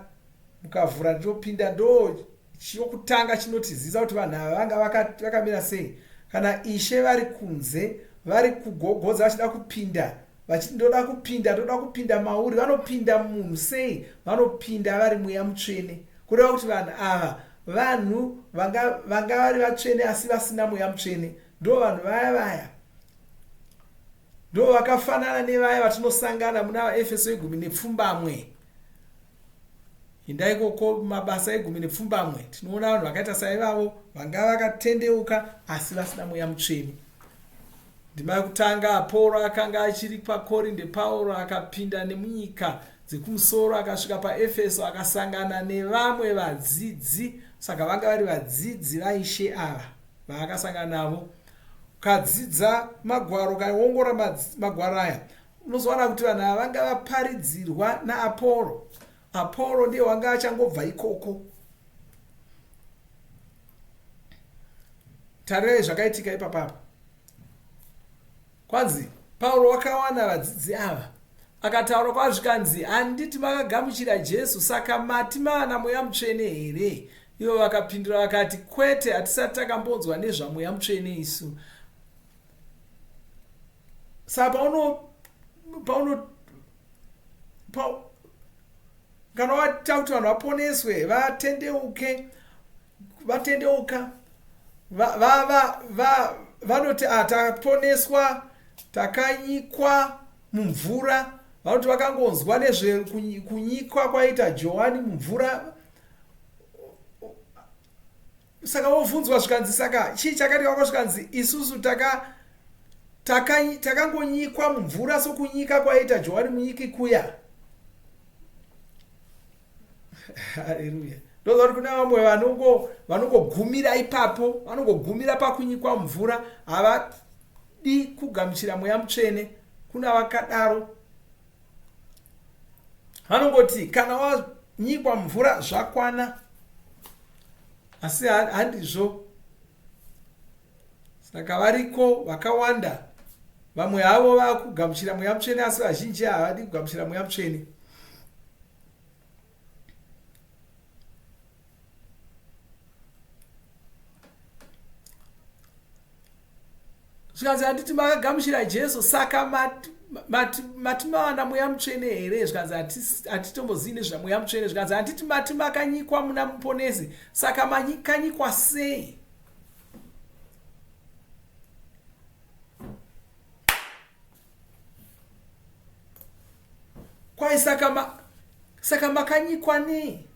mukavhura ndinopinda. Ndo chokutanga chinotizivisa kuti vanhu ava vanga vakamira sei. Kana Ishe vari kunze, vari kugogodza vachida kupinda, vachiti ndoda kupinda, ndoda kupinda mauri. Vanopinda munhu sei? Vanopinda vari Mweya Mutsvene. Kureva kuti vanhu ava vanhu vanga vanga vari vatsvene asi vasina Mweya Mutsvene. Ndo vanhu vaya vaya Ndo vakafanana nevaya vatinosangana muna vaEfeso yegumi nepfumbamwe. Enda ikoko mabasa egumi nepfumbamwe tinoona vanhu vakaita saivavo vanga vakatendeuka asi vasina mweya mutsvene. Ndima yekutanga Aporo akanga achiri paKorinde Pauro akapinda nemunyika dzekumusoro akasvika paEfeso akasangana nevamwe vadzidzi saka vanga vari vadzidzi vaIshe ava vaakasangana navo Ukadzidza magwaro ukaongorora magwaro aya unozowana kuti vanhu ava vanga vaparidzirwa naAporo. Aporo ndiye wanga achangobva ikoko. Tarirai zvakaitika ipapapa. Kwanzi Pauro wakawana vadzidzi ava akataura kwavari zvikanzi, handiti makagamuchira Jesu, saka mati mava naMweya Mutsvene here? Ivo vakapindura vakati, Kwete, hatisati takambonzwa nezvaMweya Mutsvene isu. Saka pauno pauno pa, kana waita kuti vanhu vaponeswe vatendeuke vatendeuka vanoti ah, taponeswa takanyikwa mumvura vanoti vakangonzwa nezvekunyikwa kwaita johani mumvura saka vobvunzwa zvikanzi saka chii chakati vako zvikanzi isusu taka Takangonyikwa taka mumvura sokunyika kwaiita Johani munyiki kuya. Haleluya. Ndoziva kuti kune vamwe vanongogumira ipapo, vanongogumira pakunyikwa mvura, havadi kugamuchira mweya mutsvene. Kuna vakadaro vanongoti kana wanyikwa mvura zvakwana, asi handizvo. Saka variko vakawanda, vamwe havo vakugamuchira mweya mutsvene, asi vazhinji havadi kugamuchira mweya mutsvene. Zvikanzi handiti makagamuchira Jesu, saka mati mati mati mawana mweya mutsvene here? Zvikanzi hatitombozivi nezvamweya mutsvene. Zvikanzi handiti mati makanyikwa muna muponesi, saka makanyikwa sei? Kwai saka ma, saka makanyikwa nei?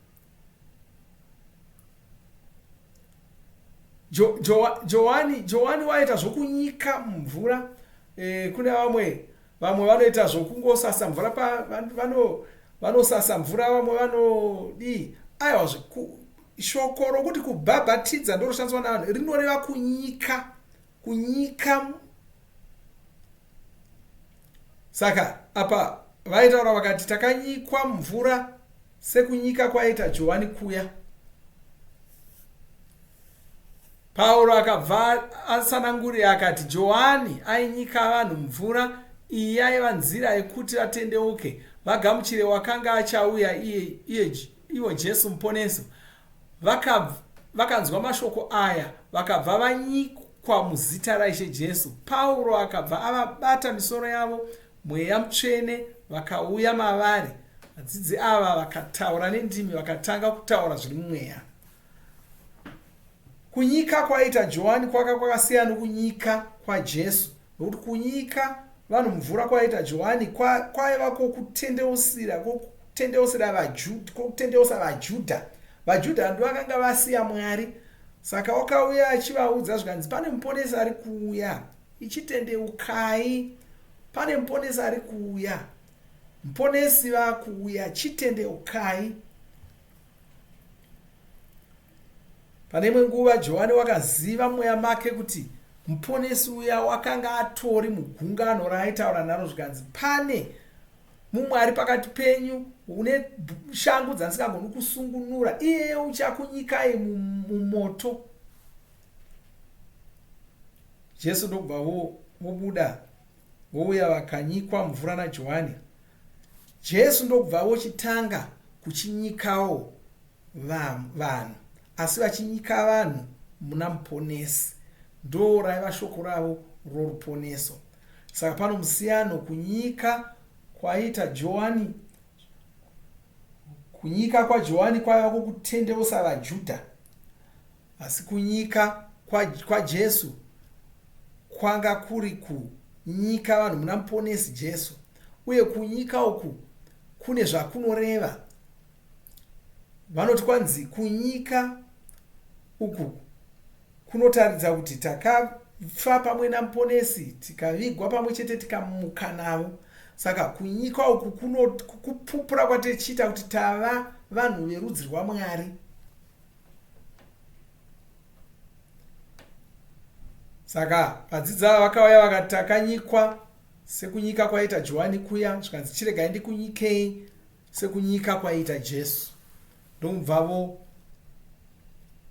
Jo, jo, Johani Johani waita zvokunyika mvura e, kune vamwe vamwe vanoita zvokungosasa mvura pa vano vanosasa mvura vamwe vanodii aiwa shoko rokuti kubhabhatidza ndoroshandiswa navanhu rinoreva kunyika kunyika saka apa vaitaura vakati takanyikwa mvura sekunyika kwaita Johani kuya. Pauro akabva atsanangurira akati Johani ainyika vanhu mvura, iyi yaiva nzira yekuti vatendeuke vagamuchire wakanga achauya iye, iye, ivo Jesu Muponesi. Vakanzwa mashoko aya vakabva vanyikwa muzita raIshe Jesu. Pauro akabva avabata misoro yavo, Mweya Mutsvene vakauya mavari. Vadzidzi ava vakataura nendimi vakatanga kutaura zviri mumweya. Kunyika kwaiita Johani kwaka kwakasiyana nokunyika kwaJesu, nokuti kunyika vanhu mvura kwaiita Johani kwaiva kwokutendeusira kwokutendeusira vaJudha, kwokutendeusa vaJudha. VaJudha ndovakanga vasiya Mwari, saka wakauya achivaudza zvikanzi pane muponesi ari kuuya, ichitendeukai, pane muponesi ari kuuya, muponesi vakuuya, chitendeukai. Pane imwe nguva Johani wakaziva mweya make kuti muponesi uya wakanga atori mugungano raaitaura naro zvikanzi pane mumwe ari pakati penyu une shangu dzandisingagoni kusungunura iyeye uchakunyikai mumoto. Jesu ndokubva vobuda vouya vakanyikwa mvura naJohani. Jesu ndokubva vochitanga kuchinyikawo vanhu, asi vachinyika vanhu muna Muponesi. Ndo raiva shoko ravo roruponeso. Saka pano musiyano kunyika kwaiita Johani, kunyika kwaJohani kwaiva kwokutendeusa vaJudha, asi kunyika kwaJesu kwanga kuri kunyika vanhu muna Muponesi Jesu. Uye kunyika uku kune zvakunoreva. Vanoti kwanzi kunyika uku kunotaridza kuti takafa pamwe naMuponesi, tikavigwa pamwe chete, tikamuka navo. Saka kunyika uku kupupura kwatichiita kuti tava vanhu verudzi rwaMwari. Saka vadzidzi ava vakauya vakati takanyikwa sekunyika kwaita Johani kuya, zvikanzi chiregai ndikunyikei sekunyika kwaiita Jesu. Ndokubva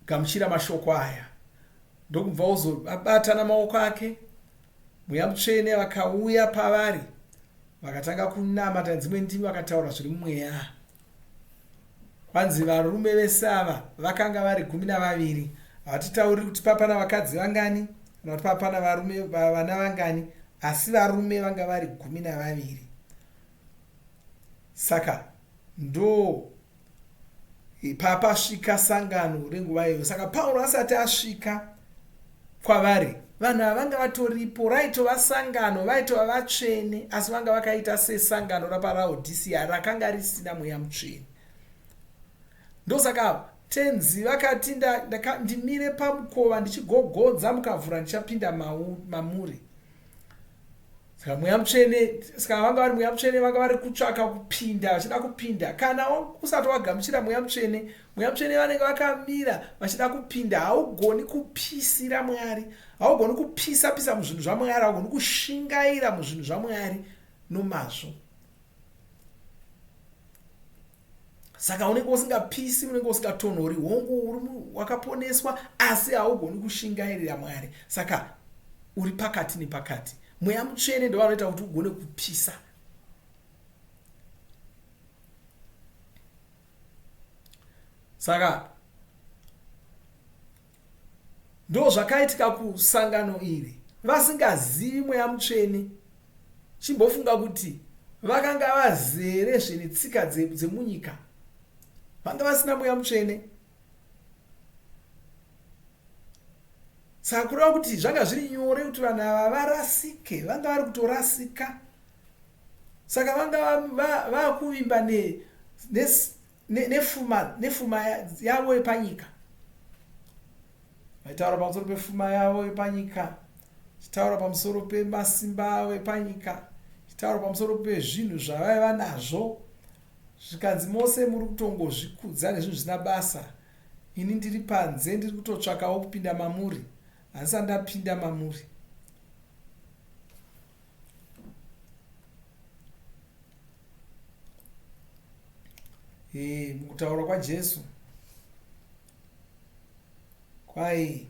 vogamuchira mashoko aya, ndokubva ozovabata namaoko ake. Mweya Mutsvene vakauya pavari, vakatanga kunamata dzimwe ndimi, vakataura zviri mumweya. Kwanzi varume vese ava vakanga vari 12. Hatitauri kuti papana vakadzi vangani kana kuti papana varume vana vangani, asi varume vanga vari 12. Saka ndo papasvika sangano renguva iyoyo. Saka Pauro asati asvika kwavari, vanhu ava vanga vatoripo, raitova sangano, vaitova vatsvene, asi vanga vakaita sesangano rapaRaodhisia rakanga risina Mweya Mutsvene. Ndosaka Tenzi vakati, ndimire pamukova ndichigogodza, mukavhura ndichapinda mamuri. Saka Mweya Mutsvene, saka vanga vari Mweya Mutsvene vanga vari kutsvaka kupinda, vachida kupinda. Kana usati wagamuchira Mweya Mutsvene, Mweya Mutsvene vanenge vakamira vachida kupinda. Haugoni kupisira Mwari, haugoni kupisa pisa muzvinhu zvaMwari, haugoni kushingaira muzvinhu zvaMwari nomazvo. Saka unenge usingapisi, unenge usingatonhori. Hongu, uri wakaponeswa, asi haugoni kushingairira Mwari. Saka uri pakati nepakati. Mweya Mutsvene ndo vanoita kuti ugone kupisa. Saka ndo zvakaitika kusangano iri, vasingazivi Mweya Mutsvene. Chimbofunga kuti vakanga vazere zvenetsika dzemunyika, vanga vasina Mweya Mutsvene. Saka kureva kuti zvanga zviri nyore kuti vanhu ava varasike, vanga vari kutorasika. Saka vanga vakuvimba nefuma nefuma yavo yepanyika. Vaitaura pamusoro pefuma yavo yepanyika, chitaura pamusoro pemasimba avo epanyika, chitaura pamusoro pezvinhu zvavaiva nazvo. Zvikanzi mose muri kutongozvikudza nezvinhu zvisina basa. Ini ndiri panze ndiri kutotsvakawo kupinda mamuri. Handisati ndapinda mamuri. Eh, mukutaura kwaJesu kwai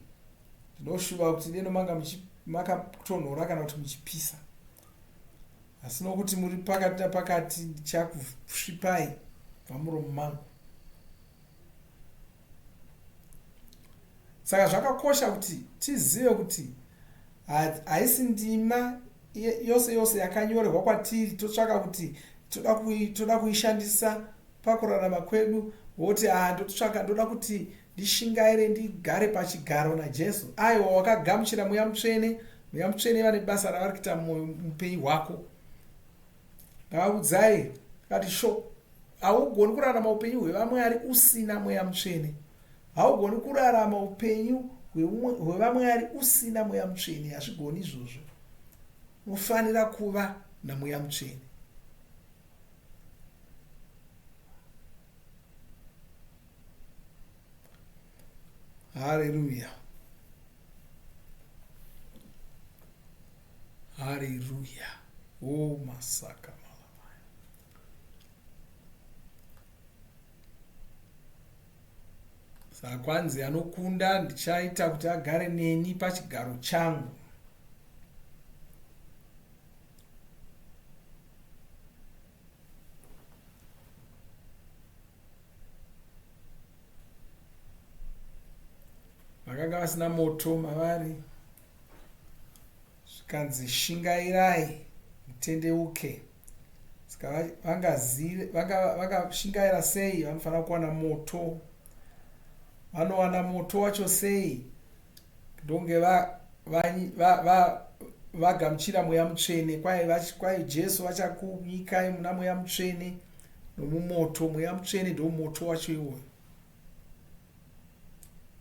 ndinoshuva kuti deno manga makatonhora kana kuti muchipisa, asi nokuti muri pakati napakati ndichakusvipai pamuromo mangu. Saka zvakakosha kuti tizive kuti haisi ndima yose yose yakanyorerwa kwatiri totsvaka kuti toda kuishandisa pakurarama kwedu, woti ah, ndotsvaka, ndoda kuti ndishingaire ndigare pachigaro naJesu. Aiwa, wakagamuchira Mweya Mutsvene. Mweya Mutsvene vane basa ravari kuita muupenyu hwako. Ndavakudzai kati sho, haugoni kurarama upenyu hwevamwari usina Mweya Mutsvene. Haugoni kurarama upenyu hwevamwari usina Mweya Mutsvene. Hazvigoni izvozvo. Unofanira kuva naMweya Mutsvene. Haleluya. Haleluya. Oh, masaka malamaya. Saka kwanzi anokunda ndichaita kuti agare neni pachigaro changu. Vakanga vasina moto mavari. Zvikanzi shingairai mutendeuke. Saka vakashingaira sei? Vanofanira kuwana moto. Vanowana moto wacho sei? Ndonge vagamuchira Mweya Mutsvene. Kwai Jesu vachakunyikai muna Mweya Mutsvene nomumoto. Mweya Mutsvene ndo moto wacho iwoyo.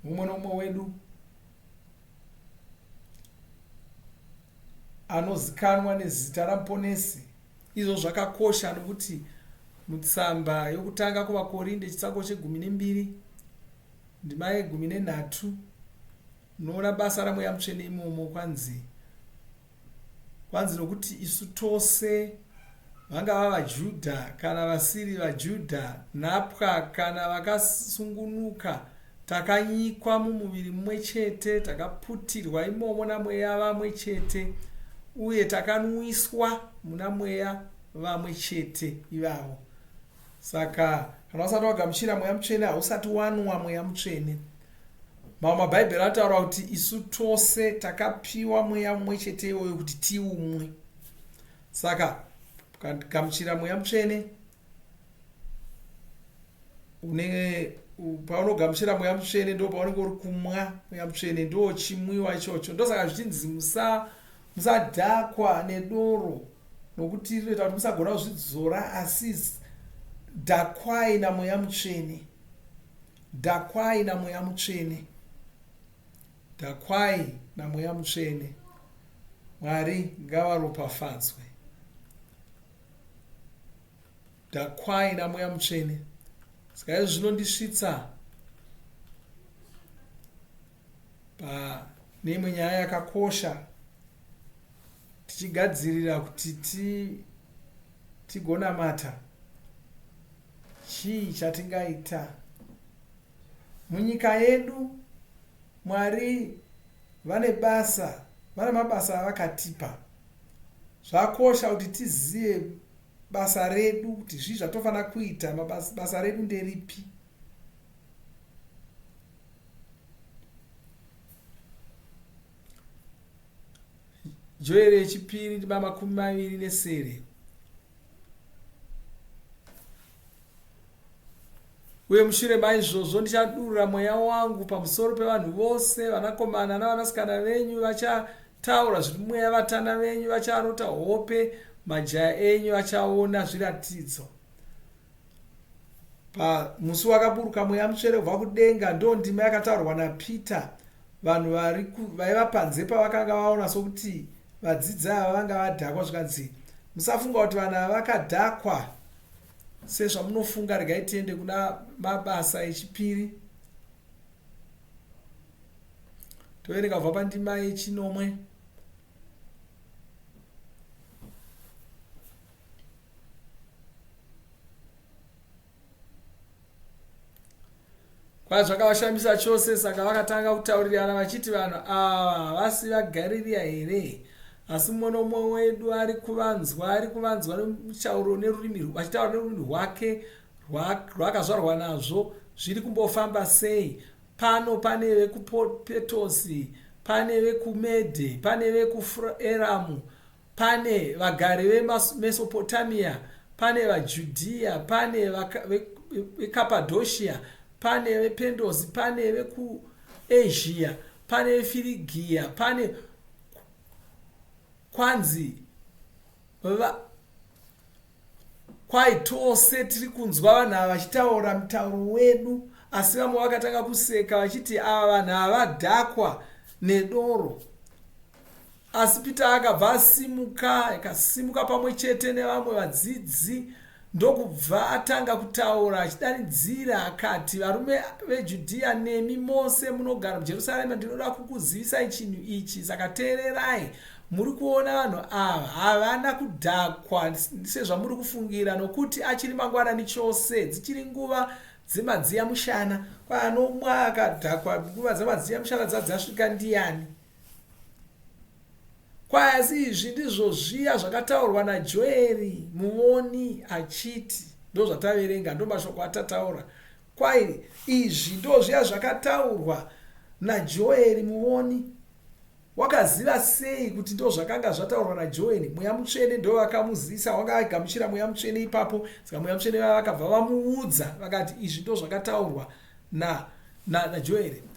Mumwe nomumwe wedu anozikanwa nezita raMuponesi. Izvo zvakakosha nokuti mutsamba yokutanga kuvaKorinde chitsauko chegumi nembiri ndima yegumi nenhatu unoona basa raMweya Mutsvene imomo. Kwanzi, kwanzi nokuti isu tose, vangava vaJudha kana vasiri vaJudha, nhapwa kana vakasungunuka, takanyikwa mumuviri mumwe chete, takaputirwa imomo naMweya vamwe chete, uye takanwiswa muna Mweya vamwe chete ivavo. Saka kana usati wagamuchira Mweya Mutsvene, hausati wanwa Mweya Mutsvene. Mamwe mabhaibheri anotaura kuti isu tose takapiwa Mweya mumwe chete iwoyo kuti tiumwe. Saka gamuchira Mweya Mutsvene, une paunogamuchira Mweya Mutsvene ndo paunenge uri kumwa Mweya Mutsvene, ndo chimwiwa ichocho. Ndosaka zvichinzi musadhakwa nedoro, nokuti rinoita kuti musagona kuzvidzora, asi dhakwai naMweya Mutsvene. Dhakwai naMweya Mutsvene. Dhakwai naMweya Mutsvene. Mwari ngavaropafadzwe. Dhakwai naMweya Mutsvene. Saka izvi zvinondisvitsa pane imwe nyaya yakakosha tichigadzirira kuti tigonamata. Chii chatingaita munyika yedu? Mwari vane basa, vane mabasa avakatipa. Zvakosha kuti tizive basa redu, kuti zvii zvatofanira kuita, basa redu nderipi. Joere yechipiri ndima 27. Uye mushure maizvozvo ndichadurura mweya wangu pamusoro pevanhu vose, vanakomana navanasikana venyu vachataura zviri mumweya, vatana venyu vacharota hope, majaya enyu achaona zviratidzo. Pamusi wakaburuka mweya mutsvene kubva kudenga, ndo ndima yakataurwa naPita, vanhu vaiva panze pavakanga vaona sokuti vadzidzi ava vanga vadhakwa, zvikanzi, Musafunga kuti vanhu ava vakadhakwa sezvamunofunga. Regai tiende kuna Mabasa echipiri, toverenga kubva pandima yechinomwe. Kwai zvakavashamisa chose, saka vakatanga kutaurirana vachiti, Vanhu ava havasi vaGarirea here? Asi mumwe nomumwe wedu ari kuvanzwa, ari kuvanzwa nemutauro nerurimi, vachitaura nerurimi rwake rwaakazvarwa nazvo. Zviri kumbofamba sei? Pano pane vekuPetosi, pane vekuMedhe, pane vekuEramu, Pane vagari veMesopotamia, pane vaJudhiya, pane veKapadhoshia, pane vePendosi, pane vekuEzhiya, pane veFirigiya, pane kwanzi va, kwai tose tiri kunzwa vanhu ava vachitaura mutauro wedu. Asi vamwe vakatanga kuseka vachiti, ava vanhu havadhakwa nedoro. Asi Pita akabva asimuka, akasimuka pamwe chete nevamwe vadzidzi, ndokubva atanga kutaura achidanidzira akati, Varume veJudhiya nemi mose munogara muJerusarema, ndinoda kukuzivisai chinhu ichi, saka teererai. Muri kuona vanhu ava havana kudhakwa sezvamuri kufungira, nokuti achiri mangwanani chose, dzichiri nguva dzemadziya mushana. Kwanomwa akadhakwa nguva dzemadziya mushana dzadzasvika ndiyani? Kwai asi izvi ndizvo zviya zvakataurwa naJoeri muvoni achiti, ndozvataverenga, ndomashoko atataura. Kwai izvi ndozviya zvakataurwa naJoeri muvoni. Wakaziva sei kuti ndozvakanga zvataurwa naJoeri? Mweya Mutsvene ndovakamuzivisa, wanga agamuchira Mweya Mutsvene ipapo. Saka Mweya Mutsvene vaya vakabva vamuudza vakati izvi ndozvakataurwa naJoeri. Na, na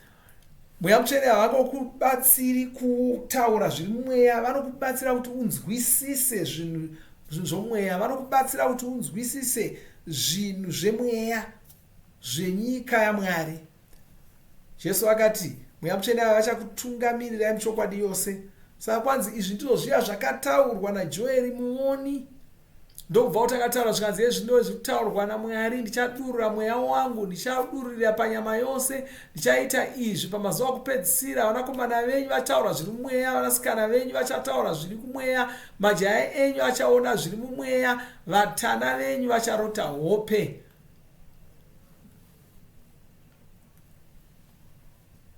Mweya Mutsvene havangokubatsiri kutaura zviri mumweya, vanokubatsira kuti unzwisise zvinhu zvomweya, vanokubatsira kuti unzwisise zvinhu zvemweya zvenyika yaMwari. Jesu akati, Mweya Mutsvene ava vachakutungamirirai muchokwadi yose. Saka kwanzi izvi ndizvo zviya zvakataurwa naJoeri muoni. Ndokubva kuti akataura zvikanzi ezvino zviri kutaurwa naMwari, ndichadurura mweya wangu, ndichadururira panyama yose, ndichaita izvi pamazuva okupedzisira, vanakomana venyu vachataura zviri mumweya, vanasikana venyu vachataura zviri kumweya, majaya enyu achaona zviri mumweya, vatana venyu vacharota hope.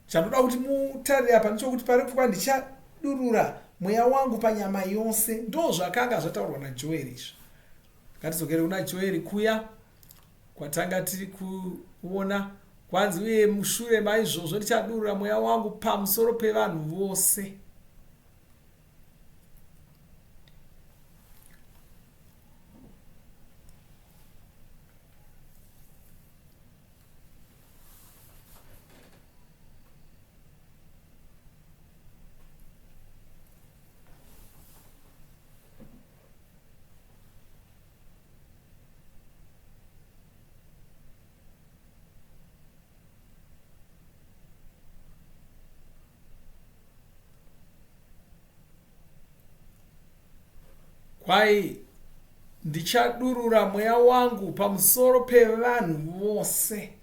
Chandoda kuti mutarire apa ndechokuti pari kuva ndichadurura mweya wangu panyama yose. Ndozvakanga zvataurwa naJoeri izvi. Ngatidzokere kuna Joeri kuya kwatanga tiri kuona kwanzi uye mushure maizvozvo ndichadurura mweya wangu pamusoro pevanhu vose. Kwai ndichadurura mweya wangu pamusoro pevanhu vose.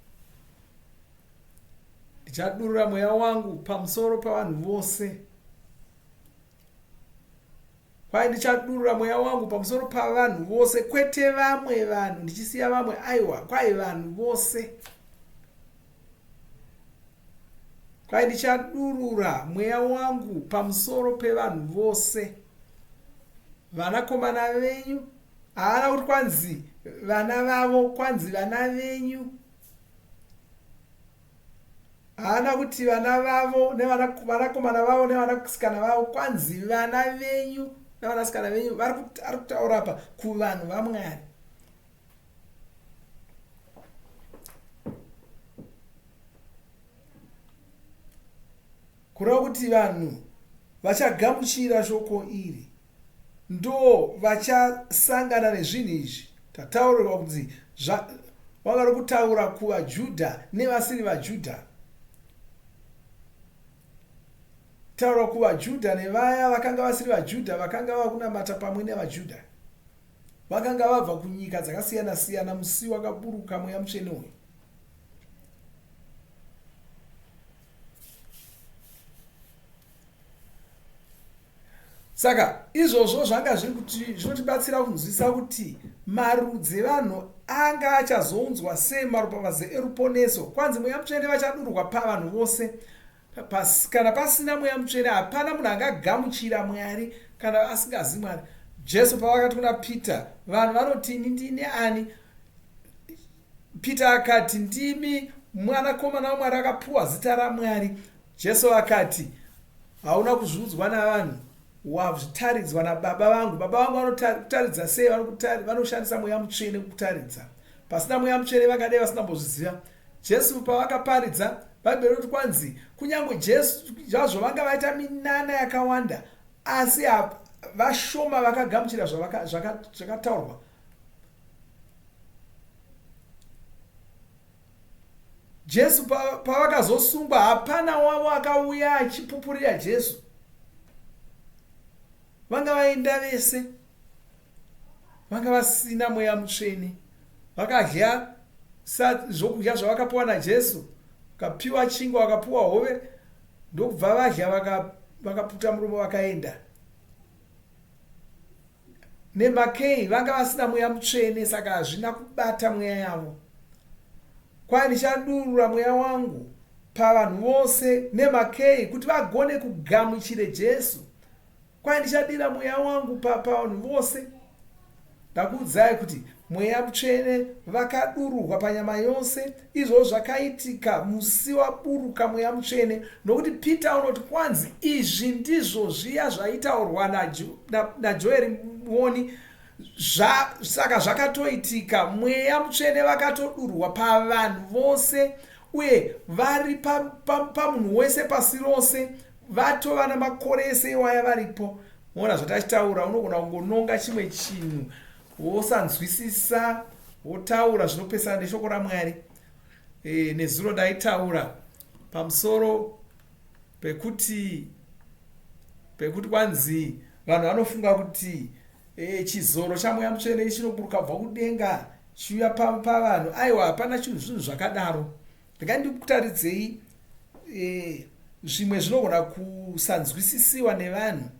Ndichadurura mweya wangu pamusoro pavanhu vose. Kwai ndichadurura mweya wangu pamusoro pavanhu vose, kwete vamwe vanhu, ndichisiya vamwe, aiwa, kwai vanhu vose. Kwai ndichadurura mweya wangu pamusoro pevanhu vose. Vanakomana venyu, haana kuti kwanzi vana vavo, kwanzi vana venyu. Haana kuti vana vavo nevanakomana vavo nevanasikana vavo, kwanzi vana venyu nevanasikana venyu. Ari kutaura apa kuvanhu vaMwari. Kureva kuti vanhu vachagamuchira shoko iri ndo vachasangana nezvinhu izvi. Tataurirwa kuti vanga ri kutaura kuvaJudha nevasiri vaJudha. Taura kuvaJudha nevaya vakanga vasiri vaJudha vakanga vava kunamata pamwe nevaJudha. Vakanga vabva kunyika dzakasiyana-siyana musi wakaburuka Mweya Mutsvene uyu. Saka izvozvo zvanga zviri kuti zvinotibatsira kunzwisisa kuti marudzi evanhu anga achazounzwa sei maropafadzo eruponeso. Kwanzi Mweya Mutsvene vachadururwa pavanhu vose. Pas, kana pasina Mweya Mutsvene hapana munhu angagamuchira Mwari kana asingazi Mwari. Jesu pavakati kuna Peter, vanhu vanoti ini ndini ani? Peter akati, ndimi mwanakomana waMwari akapuwa zita raMwari. Jesu akati, hauna kuzviudzwa navanhu, wazvitaridzwa nababa vangu. Baba vangu vanokutaridza sei? Vanoshandisa Mweya Mutsvene kukutaridza. Pasina Mweya Mutsvene vangadai vasina kumbozviziva. Jesu pavakaparidza, Bhaibheri rinoti kwanzi kunyange Jesu zvazvo vanga vaita minana yakawanda, asi vashoma vakagamuchira zvakataurwa. Jesu pavakazosungwa hapana wavo akauya achipupurira Jesu. Vanga vaenda vese. Vanga vasina Mweya Mutsvene. Vakadya zvokudya zvavakapiwa naJesu. Vakapiwa chingwa, vakapiwa hove, ndokubva vadya vakaputa muromo vakaenda. Nemakei vanga vasina Mweya Mutsvene saka hazvina kubata mweya yavo. Kwai ndichadurura mweya wangu pavanhu vose nemakei kuti vagone kugamuchire Jesu. Kwai ndichadira mweya wangu pavanhu vose. Ndakuudzai kuti Mweya Mutsvene vakadururwa panyama yose. Izvozvo zvakaitika musi waburuka Mweya Mutsvene. Nokuti Peter unoti kwanzi izvi ndizvo zviya zvaitaurwa naJoeri muoni. Saka zvakatoitika. Mweya Mutsvene vakatodururwa pavanhu vose uye vari pamunhu pa, pa wese pasi rose. Vatova namakore ese iwaya varipo. Moona zvatachitaura, unogona kungononga chimwe chinhu wosanzwisisa wotaura zvinopesana neshoko raMwari. E, nezuro ndaitaura pamusoro pekuti pekuti kwanzi vanhu vanofunga kuti e, chizoro chaMweya Mutsvene chinoburuka kubva kudenga chiuya pavanhu. Aiwa, hapana chinhu zvinhu zvakadaro. Regai ndikutaridzei e, zvimwe zvinogona kusanzwisisiwa nevanhu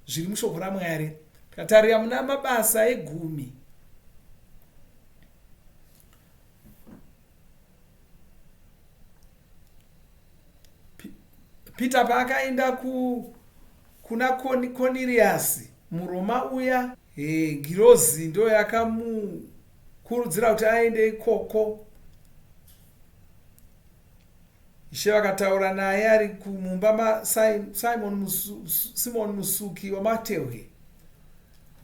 zviri mushoko raMwari. Tikatarira muna Mabasa egumi Peter paakaenda ku, kuna Koniriasi muRoma uya, e, ngirozi ndo yakamukurudzira kuti aende ikoko. Ishe vakataura naye ari kumumba maSimon Simon musuki wamatehwe.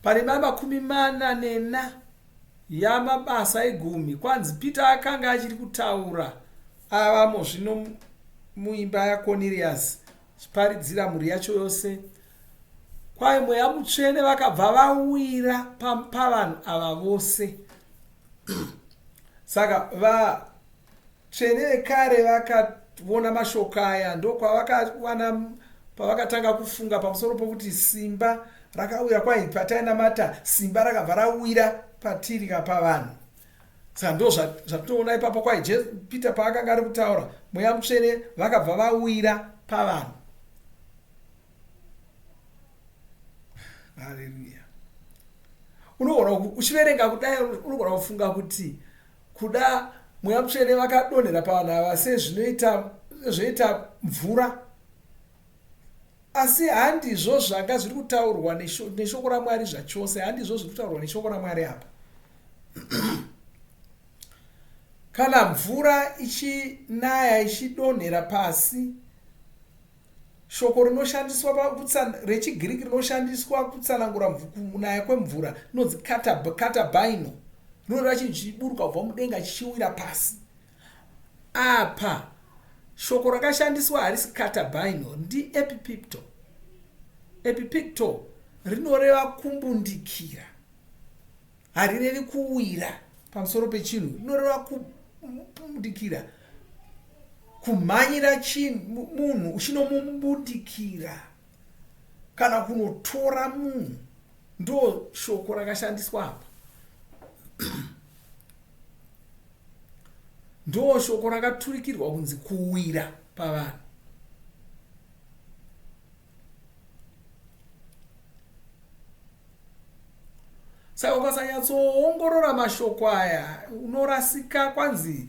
Parima 44 yaMabasa egumi, kwanzi Peter akanga achiri kutaura avamo zvino muimba yaKoniriasi achiparidzira mhuri yacho yose. Kwai Mweya Mutsvene vakabva vawira pavanhu ava vose. Saka vatsvene vekare vakaona mashoko aya ndokwavakawana pavakatanga kufunga pamusoro pokuti simba Rakawira kwai patainamata simba rakabva rawira patiri kapavanhu. Saka ndo zvatinoona ipapo kwai Peter paakanga ari kutaura mweya mutsvene vakabva vawira pavanhu. Haleluya. Unogona uchiverenga kudai unogona kufunga kuti kuda mweya mutsvene vakadonhera pavanhu ava sezvinoita sezvinoita mvura. Asi handizvo zvanga zviri kutaurwa neshoko raMwari zvachose. Handizvo zviri kutaurwa neshoko raMwari apa. Kana mvura ichinaya ichidonhera pasi, shoko rinoshandiswa rechiGiriki rinoshandiswa kutsanangura kunaya kwemvura rinonzi katabaino, rinoreva chinhu chichiburuka kubva mudenga chichiwira pasi. Apa shoko rakashandiswa harisi katabaino, ndiepipipto. Epipikto rinoreva kumbundikira. Harirevi kuwira pamusoro pechinhu, rinoreva kumbundikira, kumhanyira chinhu munhu uchinomumbundikira kana kunotora munhu. Ndo shoko rakashandiswa apa. Ndo shoko rakaturikirwa kunzi kuwira pavanhu. Saka ukasanyatsoongorora mashoko aya unorasika kwanzi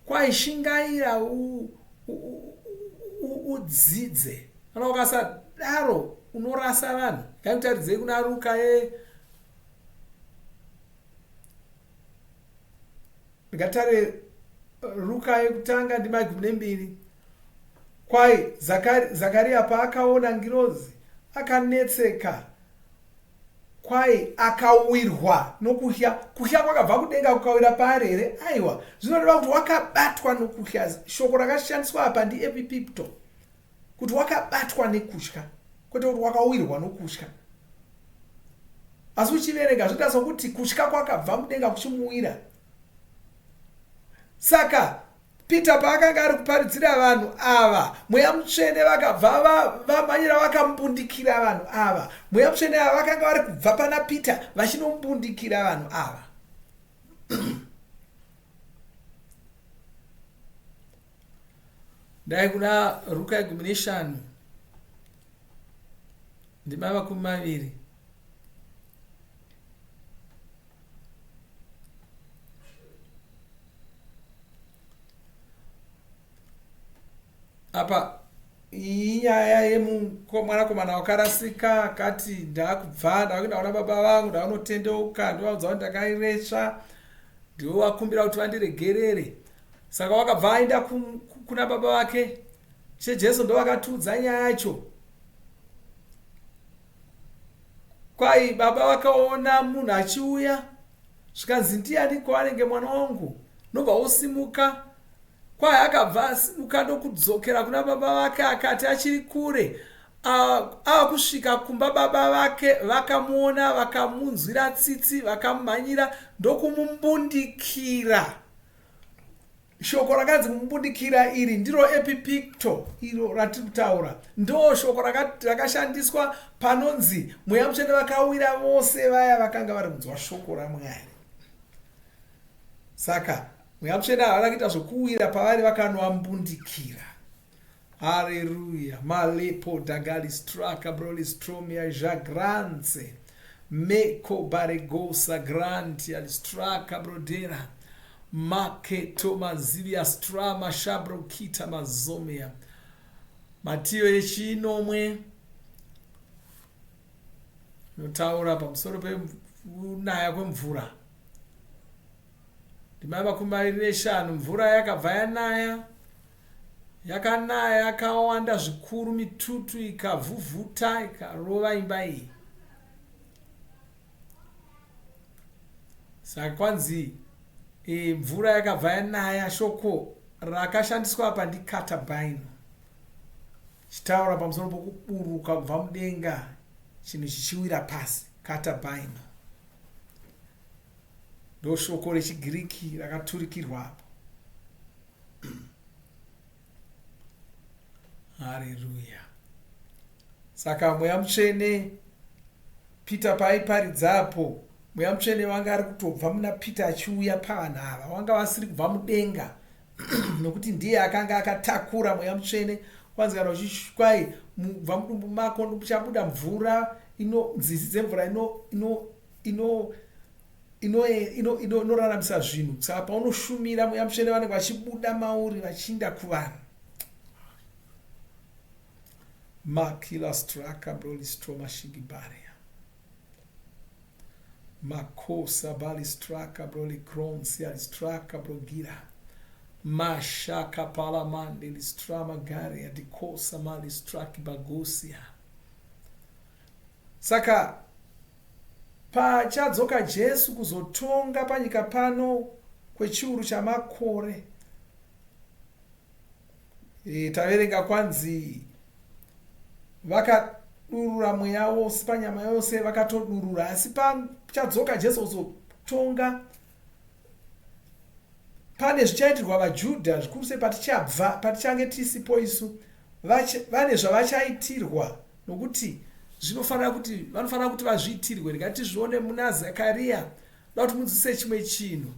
kwaishingaira udzidze. Kana ukasadaro unorasa vanhu. Nganditaridzei kuna Ruka ye Ngatare Ruka yekutanga ndima yegumi nembiri. Kwai Zakaria paakaona ngirozi akanetseka Kwai akawirwa nokuhya. Kuhya kwakabva kudenga kukawira paari here? Aiwa. Zvinoreva kuti wakabatwa nokuhya. Shoko rakashandiswa apa ndiepipipto, kuti wakabatwa nekutya, kwete kuti wakawirwa nokutya. Asi uchiverenga zvoita sokuti kutya kwakabva mudenga kuchimuwira. Saka Peter paakanga ari kuparidzira vanhu ava, Mweya Mutsvene vakabva vamhanyira vakambundikira vanhu ava. Mweya Mutsvene ava vakanga vari kubva pana Peter vachinombundikira vanhu ava. Dai kuna Ruka yegumi neshanu ndima 20. Apa iyi inyaya yemwanakomana wakarasika akati ndakubva ndakuenda kuna baba vangu ndakunotendeuka ndovaudza kuti ndakairesva ndivovakumbira kuti vandiregerere saka wakabva aenda kuna baba vake che Jesu ndovakatiudza nyaya yacho Kwai baba vakaona munhu achiuya zvikanzi ndianiko anenge mwana wangu ndobva wosimuka. Kwai akabva asimuka ndokudzokera kuna baba vake akati achiri kure ava kusvika kumba baba vake vakamuona vakamunzwira tsitsi vakamumhanyira ndokumumbundikira. Shoko rakanzi kumbundikira iri ndiro epipikto iro ratiri kutaura. Ndo shoko rakashandiswa panonzi Mweya Mutsvene vakawira vose vaya vakanga vari kunzwa shoko raMwari. Saka Mweya Mutsvene havana kuita zvokuwira pavari vakanoambundikira. Hareruya. Malepo dagalistraka brolistromia jagrance meko baregosa granti alistraka brodera maketo mazivia strama shabrokita mazomia. Matiyo yechinomwe inotaura pamusoro pekunaya kwemvura. Ndima 25 mvura yakabva yanaya Yakanaya yakawanda zvikuru mitutu ikavhuvhuta ikarova imba iyi. Saka kwanzi e, mvura yakabva yanaya. Shoko rakashandiswa apa ndikatabaino chitaura pamusoro pokuburuka kubva mudenga chinhu chichiwira pasi katabaino ndoshoko rechigiriki rakaturikirwa apo. Hareruya. Saka Mweya Mutsvene Peter paaiparidzapo, Mweya Mutsvene vanga ari kutobva muna Peter achiuya pavanhu ava, vanga vasiri kubva mudenga nokuti ndiye akanga akatakura Mweya Mutsvene. Kwanzi kana uchikwai kubva mudumbu mako muchabuda mvura ino nzizi dzemvura ino ino ino inoraramisa zvinhu. Saka paunoshumira Mweya Mutsvene vanenge vachibuda mauri vachiinda kuvanhu. Makila straka brolistromashigibarea makosa balistraka brolicronsia listraka brogira mashaka palamande listrama garia dikosa malistraki bagosia. Saka pachadzoka Jesu kuzotonga panyika pano kwechiuru chamakore, e, taverenga kwanzi vakadurura mweya wose panyama yose, vakatodurura. Asi pachadzoka Jesu kuzotonga, pane zvichaitirwa vaJudha, zvikuru sei patichabva, patichange tisipo isu, vane zvavachaitirwa, nokuti zvinofanira kuti vanofanira kuti vazviitirwe. Rega tizvione muna Zakariya. Da kuti munzwisise chimwe chinhu.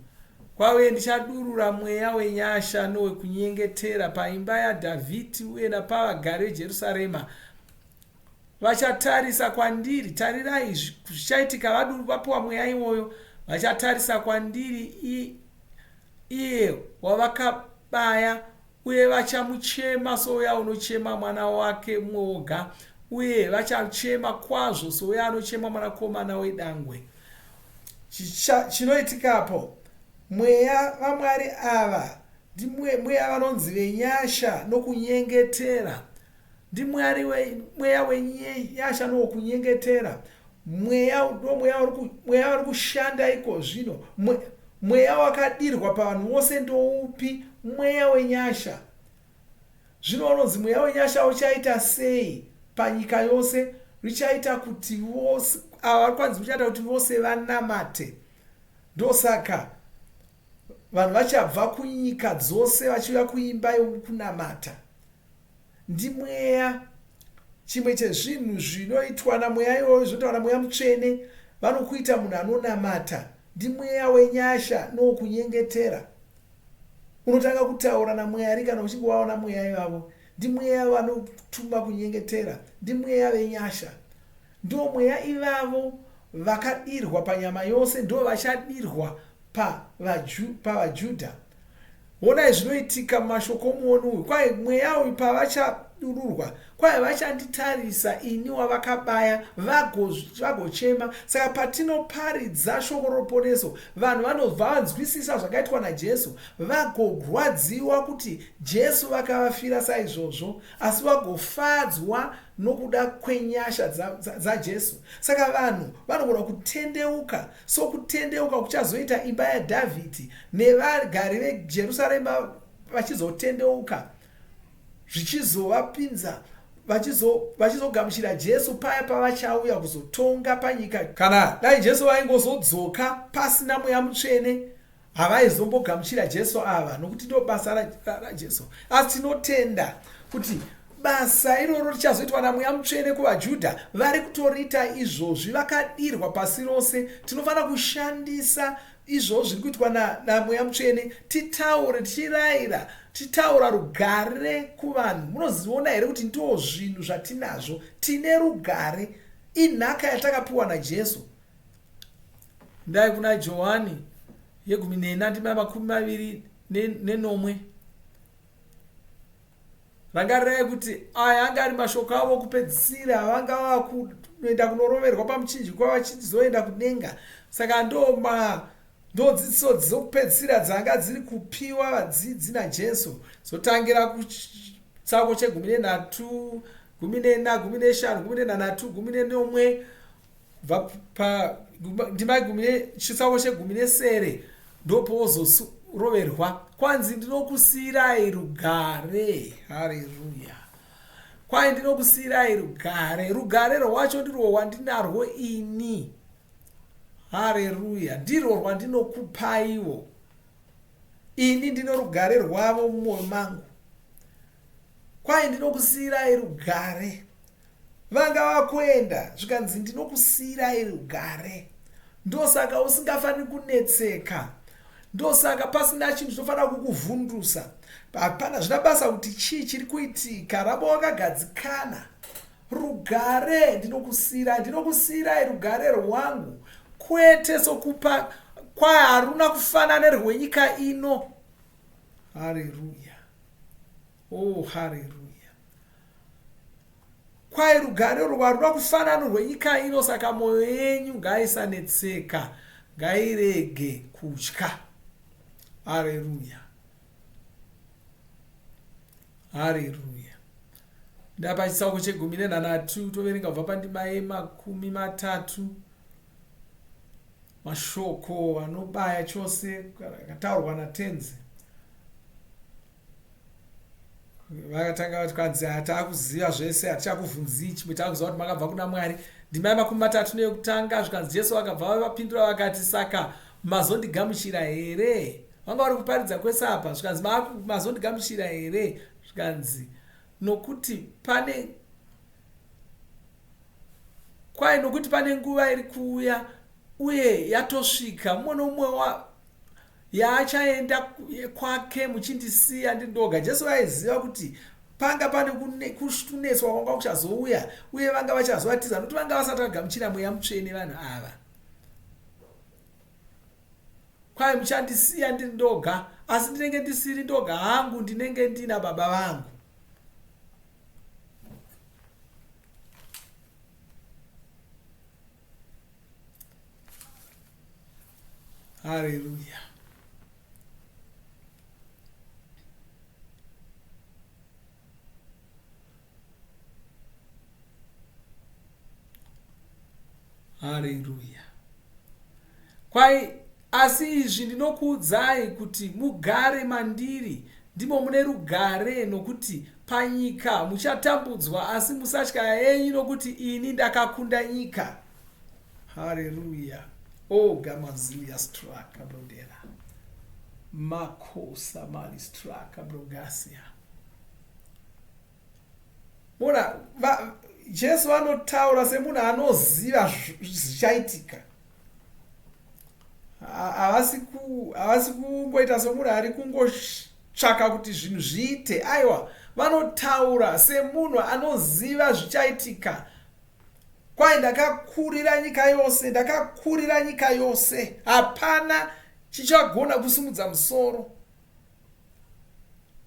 Kwauye ndichadurura mweya wenyasha nowekunyengetera paimba yaDhavhidhi uye napavagari veJerusarema. Vachatarisa kwandiri. Tarirai zvichaitika vapiwa mweya iwoyo. Vachatarisa kwandiri iye wavakabaya, uye vachamuchema souya unochema mwana wake mumwe woga, uye vachachema kwazvo souya anochema mwanakomana wedangwe. Chinoitikapo, mweya vaMwari ava ndimweya vanonzi venyasha nokunyengetera. NdiMwari mweya wenyasha nowokunyengetera. Mweya ndomweya mweya uri kushanda iko zvino. Mweya wakadirwa pavanhu vose ndoupi? Mweya wenyasha. Zvino unonzi mweya wenyasha uchaita sei panyika yose? Richaita kuti vose ava vari kwanzi uchaita kuti vose vanamate. Ndosaka vanhu vachabva kunyika dzose vachiuya kuimba yokunamata. Ndimweya. Chimwe chezvinhu zvinoitwa namweya iwoyo, zvinotaura naMweya Mutsvene, vanokuita munhu anonamata. Ndimweya wenyasha nowokunyengetera. Unotanga kutaura naMwari kana uchinge waona mweya ivavo. Ndimweya vanotuma kunyengetera. Ndimweya venyasha. Ndivo mweya ivavo vakadirwa panyama yose, ndivo vachadirwa pavaJudha. Honai zvinoitika mumashoko omuoni uyu. Kwai mweya uyu pavachadururwa, kwai vachanditarisa ini wavakabaya, vagochema. Saka patinoparidza shoko roruponeso, vanhu vanobva vanzwisisa zvakaitwa naJesu, vagorwadziwa kuti Jesu vakavafira saizvozvo, asi vagofadzwa nokuda kwenyasha dzaJesu. Saka vanhu vanogona kutendeuka sokutendeuka kuchazoita imba yaDhavhidhi nevagari veJerusarema vachizotendeuka, zvichizovapinza vachizogamuchira Jesu paya pavachauya kuzotonga panyika. Kana dai Jesu vaingozodzoka pasina Mweya Mutsvene, Havaizombogamuchira Jesu ava nokuti ndo basa raJesu. Asi tinotenda kuti basa iroro richazoitwa naMweya Mutsvene kuvaJudha vari kutoriita izvozvi, vakadirwa pasi rose. Tinofanira kushandisa izvozvo zviri kuitwa naMweya Mutsvene, titaure tichirayira, tichitaura rugare kuvanhu. Munoziona here kuti ndo zvinhu zvatinazvo? Tine rugare, inhaka yatakapiwa naJesu. Ndai kuna Johani yegumi nena ndima 27. Rangarirai kuti aya anga ari mashoko avo okupedzisira, vanga vakuenda kunoroverwa pamuchinjikwa vachizoenda kudenga. Saka ndo ma ndodzidziso dzokupedzisira dzanga dziri kupiwa vadzidzi naJesu, dzotangira kuchitsauko chegumi nenhatu, 14, 15, 17, 17, Kubva pa ndima yegumi nechitsauko chegumi nesere ndopozoroverwa kwanzi ndinokusiyirai rugare. Hareruya! Kwai ndinokusiyirai rugare. Rugare rwacho ndirwo rwandinarwo ini. Hareruya! Ndirwo rwandinokupaiwo. Ini ndino rugare rwavo mumwoyo mangu. Kwai ndinokusiyirai rugare. Vanga vakuenda zvikanzi ndinokusiirai rugare. Ndosaka usingafaniri kunetseka. Ndosaka pasina chinhu chinofanira kukuvhundusa. Hapana zvina basa kuti chii chiri kuitika. Ramba wakagadzikana. Rugare ndinokusiirai, ndinokusiirai rugare rwangu, kwete sokupa kwai haruna kufanana nerwenyika ino. Hareruya. Oh, hareruya. Kwai rugare urwu haruna kufanana rwenyika ino, saka mwoyo yenyu ngaisanetseka, ngairege kutya. Hareruya. Hareruya. Ndapa chitsauko chegumi nenhanhatu toverenga kubva pandima yemakumi matatu mashoko anobaya chose akataurwa naTenzi. Vakatanga vati kwanzi taakuziva zvese hatichakuvhunzii chimwe taakuziva kuti makabva kuna Mwari. Ndima yemakumi matatu neyekutanga zvikanzi Jesu vakabva vapindura vakati saka mazondigamuchira here? Vanga vari kuparidza kwese apa zvikanzi mazondigamuchira here? Zvikanzi nokuti pane kwai nokuti pane nguva iri kuuya uye yatosvika mumwe nomumwe wa yaachaenda kwake muchindisiya ndiri ndoga. Jesu aiziva kuti panga pane kunetswa kwanga kuchazouya uye vanga vachazovatiza nokuti vanga vasati vagamuchira mweya mutsvene vanhu ava. Kwai muchandisiya ndiri ndoga, asi ndinenge ndisiri ndoga hangu, ndinenge ndina baba vangu. Haleluya. Haleluya. Kwai asi izvi ndinokuudzai kuti mugare mandiri ndimo mune rugare nokuti panyika muchatambudzwa asi musatya henyu nokuti ini ndakakunda nyika. Haleluya. Oh gamazilia straka brodera. Makosa mali straka brogasia. Mona va, Jesu vanotaura semunhu anoziva zvichaitika. Havasi kungoita semunhu ari kungotsvaka kuti zvinhu zviite. Aiwa, vanotaura semunhu anoziva zvichaitika. Kwai ndakakurira nyika yose, ndakakurira nyika yose. Hapana chichagona kusimudza musoro.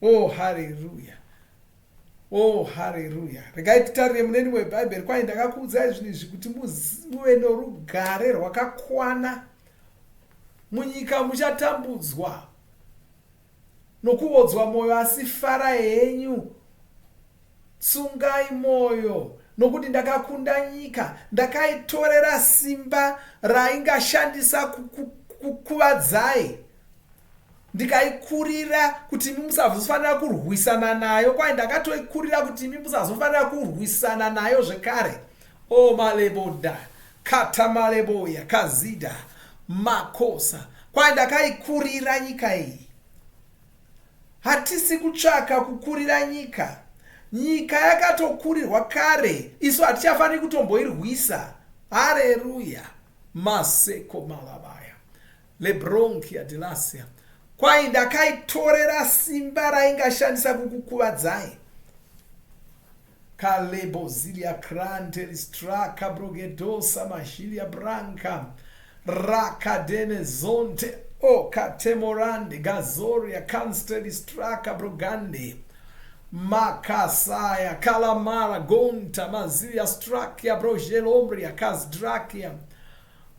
Oh, haleluya. Oh, haleluya. Regai titarire mune rimwe Bhaibheri. Kwai ndakakuudzai zvinhu izvi kuti muve norugare rwakakwana. Munyika muchatambudzwa nokuodzwa mwoyo, asi farai henyu. Tsungai mwoyo, nokuti ndakakunda nyika. Ndakaitorera simba raingashandisa kukuvadzai. Ndikaikurira kuti imi musazofanira kurwisana nayo. Kwai ndakatoikurira kuti imi musazofanira kurwisana nayo zvekare. O maleboda, katamaleboya, kazida, makosa. Kwai ndakaikurira nyika iyi. Hatisi kutsvaka kukurira nyika. Nyika yakatokurirwa kare. Isu hatichafaniri kutomboirwisa. Hareruya. Maseko malavaya. Lebronkia delasia. Kwai ndakaitorera simba raingashandisa kukukuvadzai. Kalebo zilia krante listraka brogedosa mahilia branka rakadene zonte o katemorande gazoria kanste listraka brogande makasaya kalamara gonta mazilia strakia brogelombria kasdrakia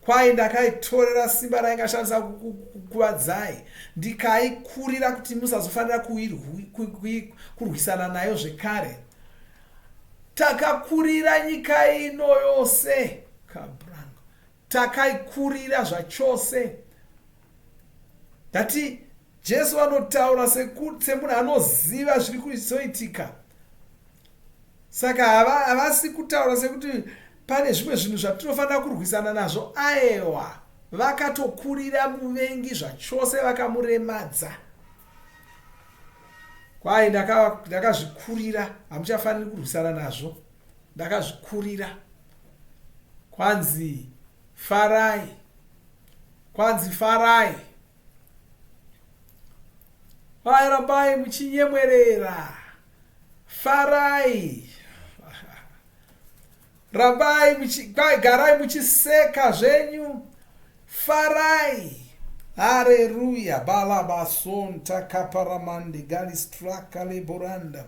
Kwai ndakaitorera simba raingashandisa kukuvadzai, ndikaikurira kuti musazofanira kurwisana nayo zvekare. Takakurira nyika ino yose, kabrango, takaikurira zvachose. Ndati Jesu vanotaura semunhu anoziva zviri kuzoitika. Saka havasi kutaura sekuti pane zvimwe zvinhu zvatinofanira kurwisana nazvo. Aewa, vakatokurira muvengi zvachose vakamuremadza. Kwai ndakazvikurira, hamuchafaniri kurwisana nazvo. Ndakazvikurira. Kwanzi farai. Kwanzi farai. Kwai rambai muchinyemwerera. Farai. Rambai muchi, kwai garai muchiseka zvenyu. Farai. Hareruya. Balabasonta kaparamande galistraka leboranda.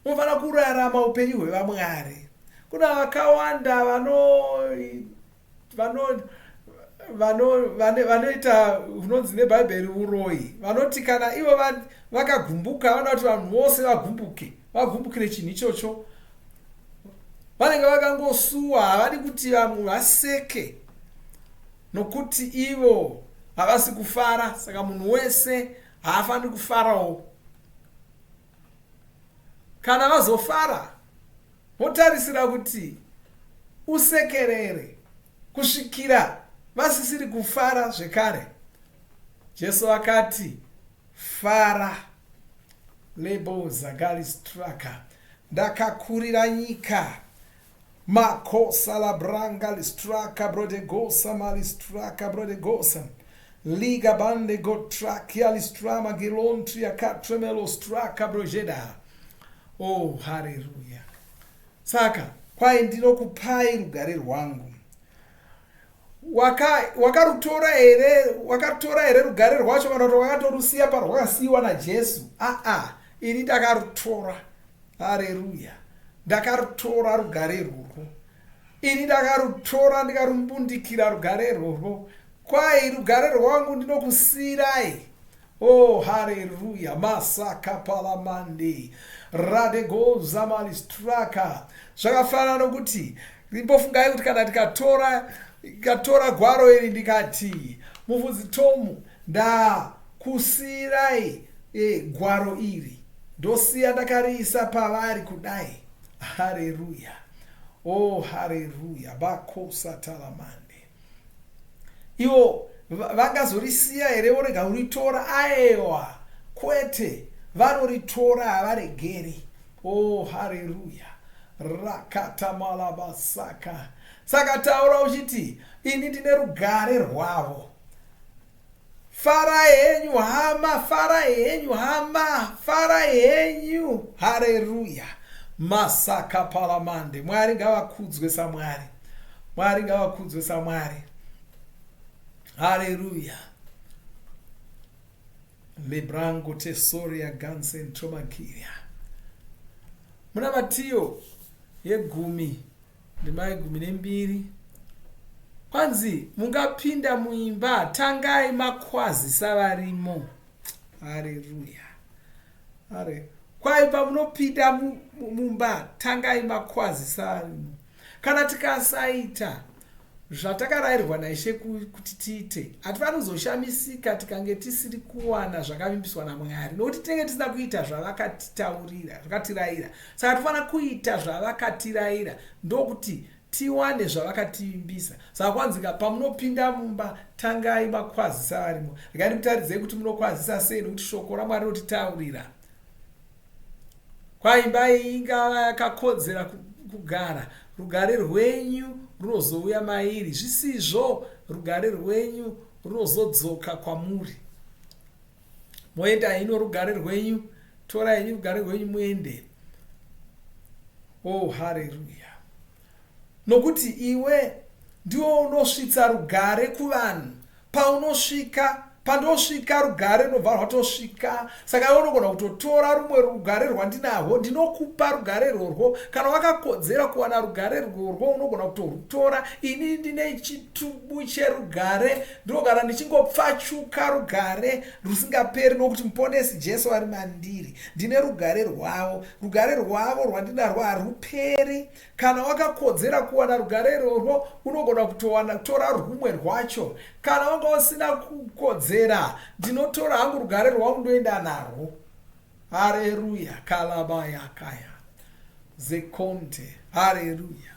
Unofanira kurarama upenyu hwevamwari. Kuna vakawanda vano vano vano vanoita hunonzi nebhaibheri uroyi vanoti kana ivo vakagumbuka vanoda kuti vanhu vose vagumbuke vagumbukire chinhu ichocho vanenge vakangosuwa havadi kuti vamwe vaseke nokuti ivo havasi kufara saka munhu wese haafaniri kufarawo Kana vazofara, votarisira kuti usekerere kusvikira vasisiri kufara zvekare. Jesu akati, Fara. Lebo Zagalistraka. Ndakakurira nyika. Makosa labranga listraka brodegosa malistraka brodegosa. Liga bande gotrakia listrama gilontria katremelo straka brojeda. Oh, haleluya. Saka, kwai ndinokupai rugare rwangu. Wakarutora waka here wakatora here rugare rwacho kana kuti wakatorusiya parwakasiyiwa naJesu? Aa, ini ndakarutora. Hareruya. Ndakarutora rugare irworwo. Ini ndakarutora ndikarumbundikira rugare irworwo. Kwai rugare rwangu ndinokusiirai. Oh, hareruya. Masaka palamande. Radegoza malistraka. Zvakafanana nokuti imbofungai kuti kana ndikatora ndikatora gwaro iri ndikati mufudzi Tomu ndakusiirai e, gwaro iri ndosiya ndakariisa pavari kudai hareruya oh hareruya bakosatalamande ivo vangazorisiya here vorega kuritora aewa kwete vanoritora havaregeri oh hareruya rakatamalabasaka saka taura uchiti ini ndine rugare rwavo Farai henyu hama, farai henyu hama, farai henyu. Hareruya. Masaka palamande. Mwari ngavakudzwe saMwari. Mwari ngavakudzwe saMwari. Hareruya. Lebrango tesoria gansen tromakiria. Muna Matiyo yegumi Ndima yegumi nembiri. Kwanzi mungapinda muimba tangai makwazisa varimo. Hareruya. Hare. Kwai pamunopinda mumba tangai makwazisa varimo. Kana tikasaita zvatakarayirwa naIshe kuti tiite, hatifaniri kuzoshamisika tikange tisiri kuwana zvakavimbiswa naMwari, nokuti tinenge tisina kuita zvavakatitaurira, zvakatirayira. Saka tofanira kuita zvavakatirayira ndokuti tiwane zvavakativimbisa. Saka kwanzika pamunopinda mumba tangai makwazisa varimo. Regai ndikutaridzei kuti munokwazisa sei nokuti shoko raMwari rinotitaurira. Kwaimba iyi ingava yakakodzera kugara, rugare rwenyu runozouya mairi, zvisizvo rugare rwenyu runozodzoka kwamuri. Moenda henyu norugare rwenyu, torai henyu rugare rwenyu muende. Oh, hareruya! Nokuti iwe ndiwo unosvitsa rugare kuvanhu Paunosvika, pandosvika rugare runobva rwatosvika. Saka iwe unogona kutotora rumwe rugare rwandinarwo, ndinokupa rugare rworwo. Kana wakakodzera kuwana rugare rworwo, unogona kutorutora. Ini ndine chitubu cherugare, ndinogara ndichingopfachuka rugare rusingaperi nokuti Muponesi Jesu ari mandiri. Ndine rugare rwavo. Rugare rwavo rwandinarwo haruperi. Kana wakakodzera kuwana rugare irworwo, unogona kutowana tora rwumwe rwacho. Kana wanga usina kukodzera, ndinotora hangu rugare rwangu ndoenda narwo. Hareruya, kalabayakaya zekonte. Hareruya.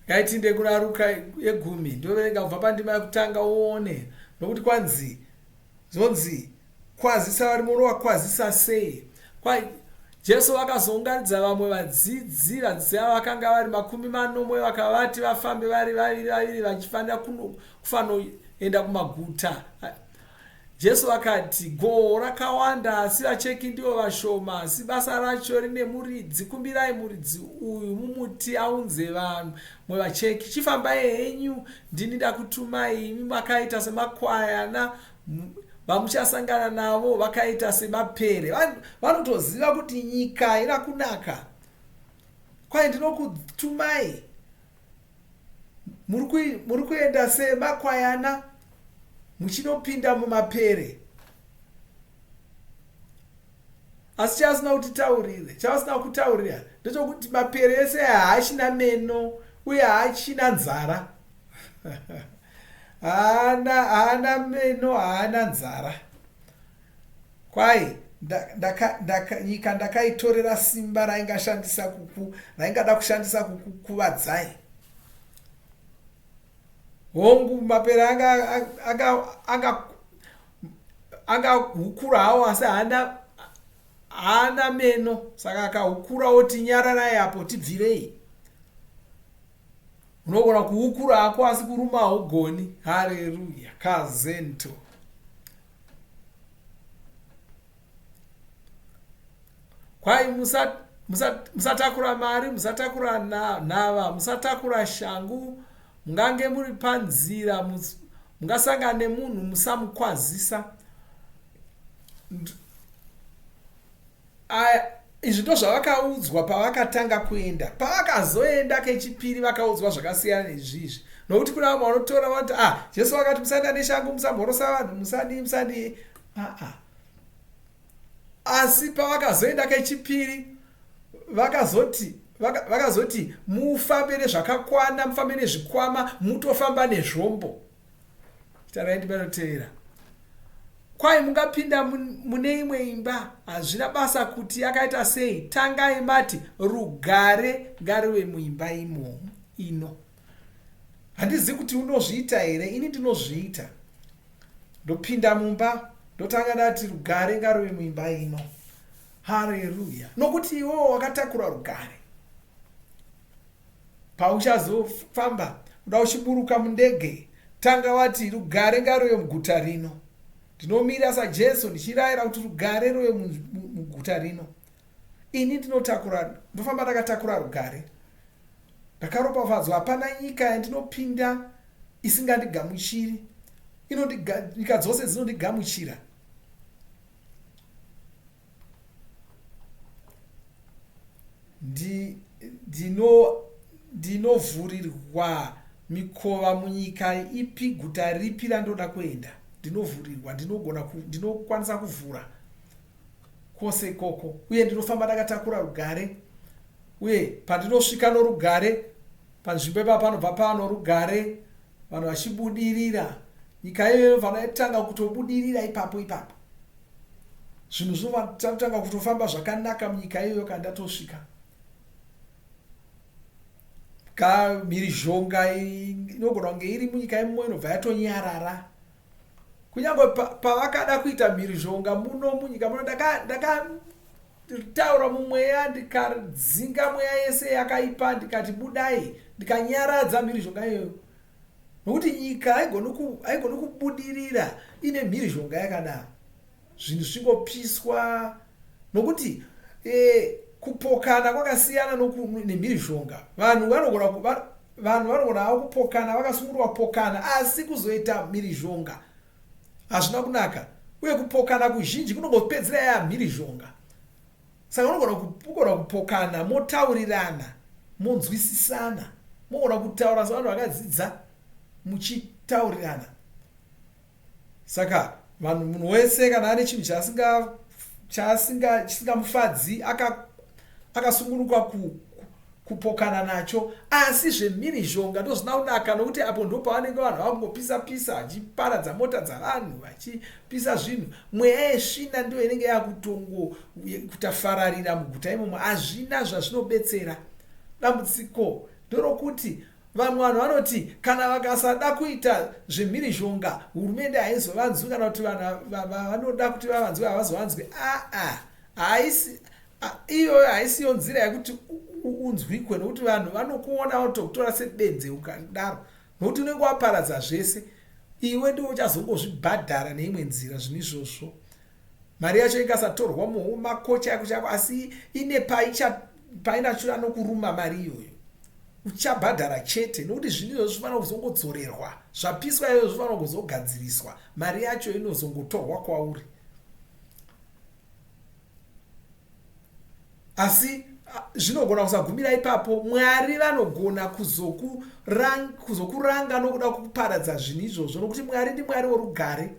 Ngaitinde kuna Ruka yegumi, ndoverenga kubva pandima yekutanga uone, nokuti kwanzi Zvonzi kwazisa vari munovakwazisa sei? Kwa Jesu vakazounganidza vamwe vadzidzi, vadzidzi ava vakanga vari 60, vakavati vafambe vari vaviri vaviri vachifanira kufanoenda kumaguta. Jesu vakati, Goho rakawanda, asi vacheki ndivo vashoma, asi basa racho rine muridzi. Kumbirai muridzi uyu mumuti aunze vamwe vacheki. Chifambai henyu, ndini ndakutumai, imi makaita semakwayana vamuchasangana navo vakaita semapere. Vanotoziva kuti nyika haina kunaka. Kwai ndinokutumai, muri kuenda semakwayana muchinopinda mumapere. Asi chavasina kutitaurira, chavasina kutaurira ndechokuti mapere ese haachina meno uye haachina nzara. Haana haana meno haana nzara. Kwai ndaka, ndaka, nyika ndakaitorera simba raingashandisa kuku raingada kushandisa kukukuvadzai. Hongu mapere anga anga anga angahukura hawo asi haana haana meno saka akahukura oti nyararai apo tibvirei. Unogona kuhukura hako asi kuruma haugoni. Hareruya. Kazento. Kwai musatakura mari, musatakura nhava, musatakura shangu, mungange muri panzira, mungasangana nemunhu musamukwazisa. Aya, izvi ndozvavakaudzwa pavakatanga kuenda. Pavakazoenda kechipiri vakaudzwa zvakasiyana nezvizvi. Nokuti kuna vamwe vanotora vanoti, ah, Jesu vakati musaenda neshangu, musamhorosa vanhu, musadii, musadii. Ah, ah. Asi pavakazoenda kechipiri vakazoti vakazoti mufambe nezvakakwana, mufambe nezvikwama, mutofamba nezvombo. Tarai ndipanoteera. Kwai mungapinda mune imwe imba, hazvina basa kuti yakaita sei, tangai mati rugare ngaruve muimba imomo ino. Handizivi kuti unozviita here, ini ndinozviita. Ndopinda mumba, ndotanga ndati rugare ngaruve muimba ino. Hareruya. Nokuti iwewo wakatakura rugare. Pauchazofamba kuda uchiburuka mundege, tanga wati rugare ngaruve muguta rino. Ndinomira saJesu ndichirayira kuti rugare ruve muguta rino. Ini ndinotakura, ndofamba ndakatakura rugare. Ndakaropafadzwa, hapana nyika yandinopinda isingandigamuchiri. Inondiga, nyika dzose dzinondigamuchira. Ndi, ndino, ndinovhurirwa mikova munyika ipi, guta ripi randoda kuenda. Ndinovhurirwa, ndinogona, ndinokwanisa kuvhura kwose ikoko. Uye ndinofamba ndakatakura rugare. Uye pandinosvika norugare, panzvimbo ipapo panobva pava norugare, vanhu vachibudirira. Nyika iyoyo inobva yatanga kutobudirira ipapo ipapo. Zvinhu zvinotanga kutofamba zvakanaka munyika iyoyo kana ndatosvika. Ka mhirizhonga inogona kunge iri munyika imomo inobva yatonyarara. Kunyange pavakada kuita mhirizhonga muno munyika muno ndakataura mumweya ndikadzinga mweya yese yakaipa ndikati budai ndikanyaradza mhirizhonga iyoyo. Nokuti nyika haigoni kubudirira ine mhirizhonga yakadaro. Zvinhu zvichingopiswa nokuti e, kupokana kwakasiyana nemhirizhonga. Vanhu vanogona vanhu vanogona havo kupokana vakasungurwa kupokana asi kuzoita mhirizhonga hazvina kunaka uye kupokana kuzhinji kunongopedzera yaya mhirizhonga. Saka unogona kugona kupokana motaurirana monzwisisana mogona kutaura sevanhu vakadzidza muchitaurirana. Saka vanhu munhu wese kana ane chinhu chaasinga chaasinga chisingamufadzi akasungunuka aka ku, kupokana nacho asi zvemhirizhonga ndozvina kunaka nokuti apo ndopavanenge vanhu vakungopisa pisa vachiparadza mota dzavanhu vachipisa zvinhu mweya yesvina ndiyo inenge yakutongo kutafararira muguta imomo hazvina zvazvinobetsera dambudziko ndorokuti Vamwe vanhu vanoti kana vakasada kuita zvemhirizhonga hurumende haizovanzwi kana kuti vanhu vavanoda kuti vavanzwe havazovanzwi. Aa haisi Iyoyo haisiyo nzira yekuti unzwikwe, nokuti vanhu vanokuona votokutora sebenzi ukadaro, nokuti unenge waparadza zvese. Iwe ndiwe uchazongozvibhadhara neimwe nzira zvinhu izvozvo. Mari yacho ingasatorwa mumakocha yako chako, asi ine painacho anokuruma mari iyoyo. Uchabhadhara chete, nokuti zvinhu izvozvo zvifanira kuzongodzorerwa. Zvapiswa izvozvo zvifanira kuzogadziriswa. Mari yacho inozongotorwa kwauri. Asi zvinogona kusagumira ipapo. Mwari vanogona kuzokuranga nokuda kuparadza zvinhu izvozvo, nokuti Mwari ndiMwari worugare.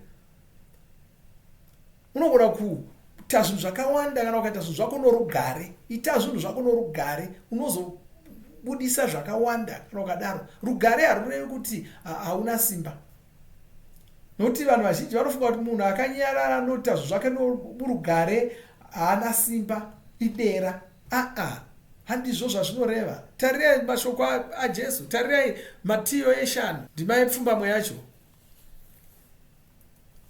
Unogona kuita zvinhu zvakawanda kana ukaita zvinhu zvako norugare. Ita zvinhu zvako norugare, unozobudisa zvakawanda kana ukadaro. Rugare harurevi kuti hauna simba, nokuti vanhu vazhinji vanofunga kuti munhu akanyarara anoita zvinhu zvake murugare haana simba, idera. Aa, handizvo zvazvinoreva. Tarirai mashoko aJesu, tarirai Matiyo yeshanu ndima yepfumbamwe yacho.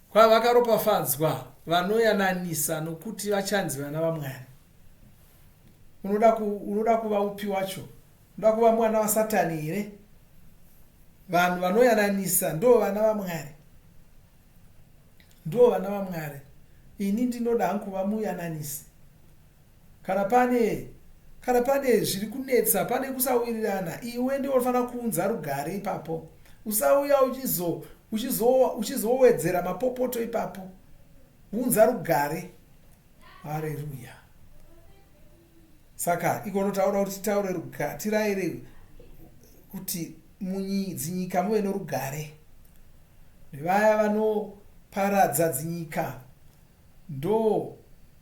Kwavakaropafadzwa vanoyananisa, nokuti vachanzi vana vaMwari. Unoda kuva upi wacho? Unoda kuva mwana waSatani here? Vanhu vanoyananisa ndo vana vaMwari, ndo vana vaMwari. Ini ndinoda hangu kuva muyananisi. Kana pane zviri kunetsa, pane kusawirirana, iwe ndiwe unofanira kuunza rugare ipapo. Usauya uchizowedzera mapopoto ipapo. Unza rugare. Hareruya. Saka ikonotaura kuti titaure rugare, tiraire kuti mudzinyika muve norugare. Vaya vanoparadza dzinyika ndo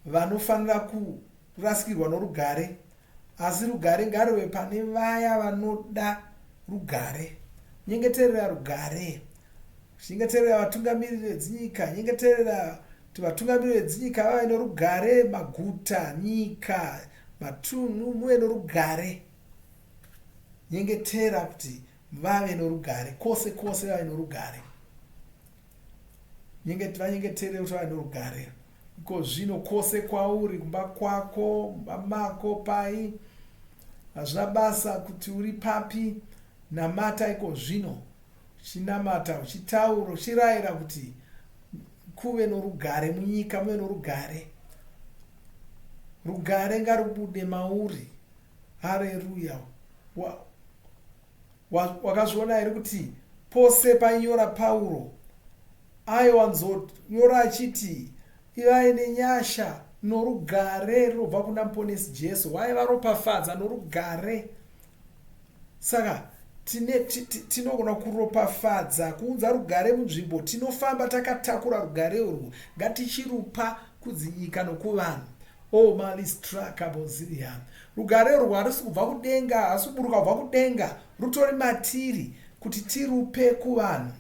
vanofanira kurasikirwa norugare, asi rugare ngaruve pane vaya vanoda rugare. Nyengeterera rugare, nyengeterera vatungamiriri vedzinyika, nyengeterera kuti vatungamiriri vedzinyika vave norugare, maguta, nyika, matunhu muve norugare. Nyengetera kuti vave norugare kwose kwose, vave norugare. Vanyengetere kuti vave norugare. Iko zvino kwose kwauri, kumba kwako, mumba mako, pai, hazvina basa kuti uri papi, namata iko zvino. Uchinamata, uchitaura, uchirayira kuti kuve norugare munyika, muve norugare. Rugare ngarubude mauri. Hareruya. Wakazviona here kuti pose painyora Pauro aiwanzonyora achiti ivai nenyasha norugare runobva kuna Muponesi Jesu. Waivaropafadza norugare. Saka tinogona kuropafadza, kuunza rugare munzvimbo. Tinofamba takatakura rugare urwu, ngatichirupa kudzinyika nokuvanhu. O malistraka boziria, rugare urwu harusi kubva kudenga, harusi kuburuka kubva kudenga, rutori matiri kuti tirupe kuvanhu.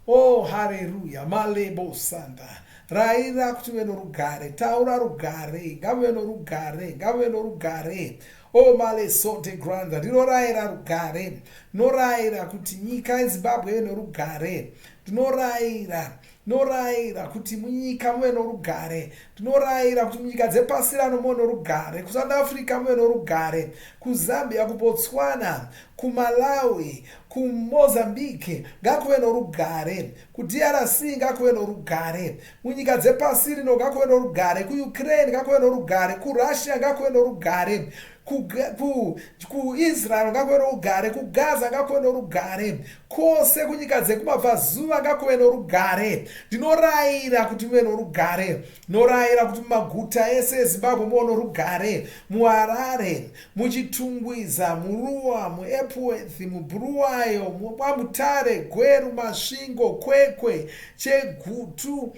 O hareruya, malebo sanda. Raira kuti uve norugare, taura rugare, ngamuve norugare, ngamuve norugare. O malesote granda, ndinorayira rugare, ndinorayira kuti nyika yeZimbabwe ive norugare, ndinorayira Ndinorayira kuti munyika muve norugare. Ndinorayira kuti munyika dzepasi rano muve norugare. KuSouth Africa muve norugare. KuZambia, kuBotswana, kuMalawi, kuMozambique ngakuve norugare. KuDRC ngakuve norugare. Munyika dzepasi rino ngakuve norugare. KuUkraine ngakuve norugare. KuRussia ngakuve norugare. KuIsrael ngakuve norugare, kuGaza ngakuve norugare, kwose kunyika dzekumabvazuva ngakuve norugare. Ndinorayira kuti muve norugare. Ndinorayira kuti mumaguta ese eZimbabwe muve norugare, muHarare, muChitungwiza, muRuwa, muEpworth, muBulawayo, kwaMutare, Gweru, Masvingo, Kwekwe, Chegutu,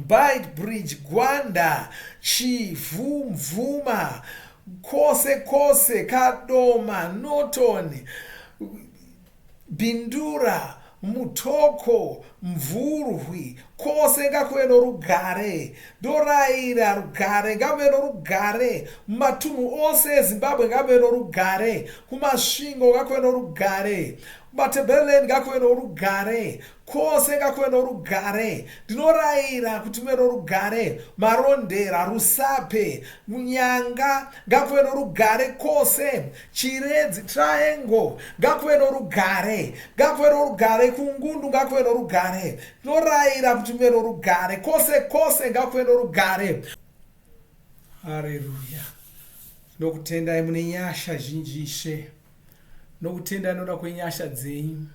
Beitbridge, Gwanda, Chivhu, Mvuma, kwose kwose, Kadoma, Norton, Bindura, Mutoko, Mvurwi, kwose ngakuve norugare. Ndorayira rugare, ngamuve norugare mumatunhu ose eZimbabwe, ngamuve norugare kuMasvingo, ngakuve norugare. Kumatebeleland ngakuve norugare. Kwose ngakuve norugare. Ndinorayira kuti muve norugare. Marondera, Rusape, Munyanga ngakuve norugare kwose. Chiredzi, Triangle ngakuve norugare. Ngakuve norugare. Kungundu ngakuve norugare. Ndinorayira kuti muve norugare. Kwose kwose ngakuve norugare. Hareruya. Tinokutendai mune nyasha zhinji Ishe. Tinokutendai nokuda kwenyasha dzenyu.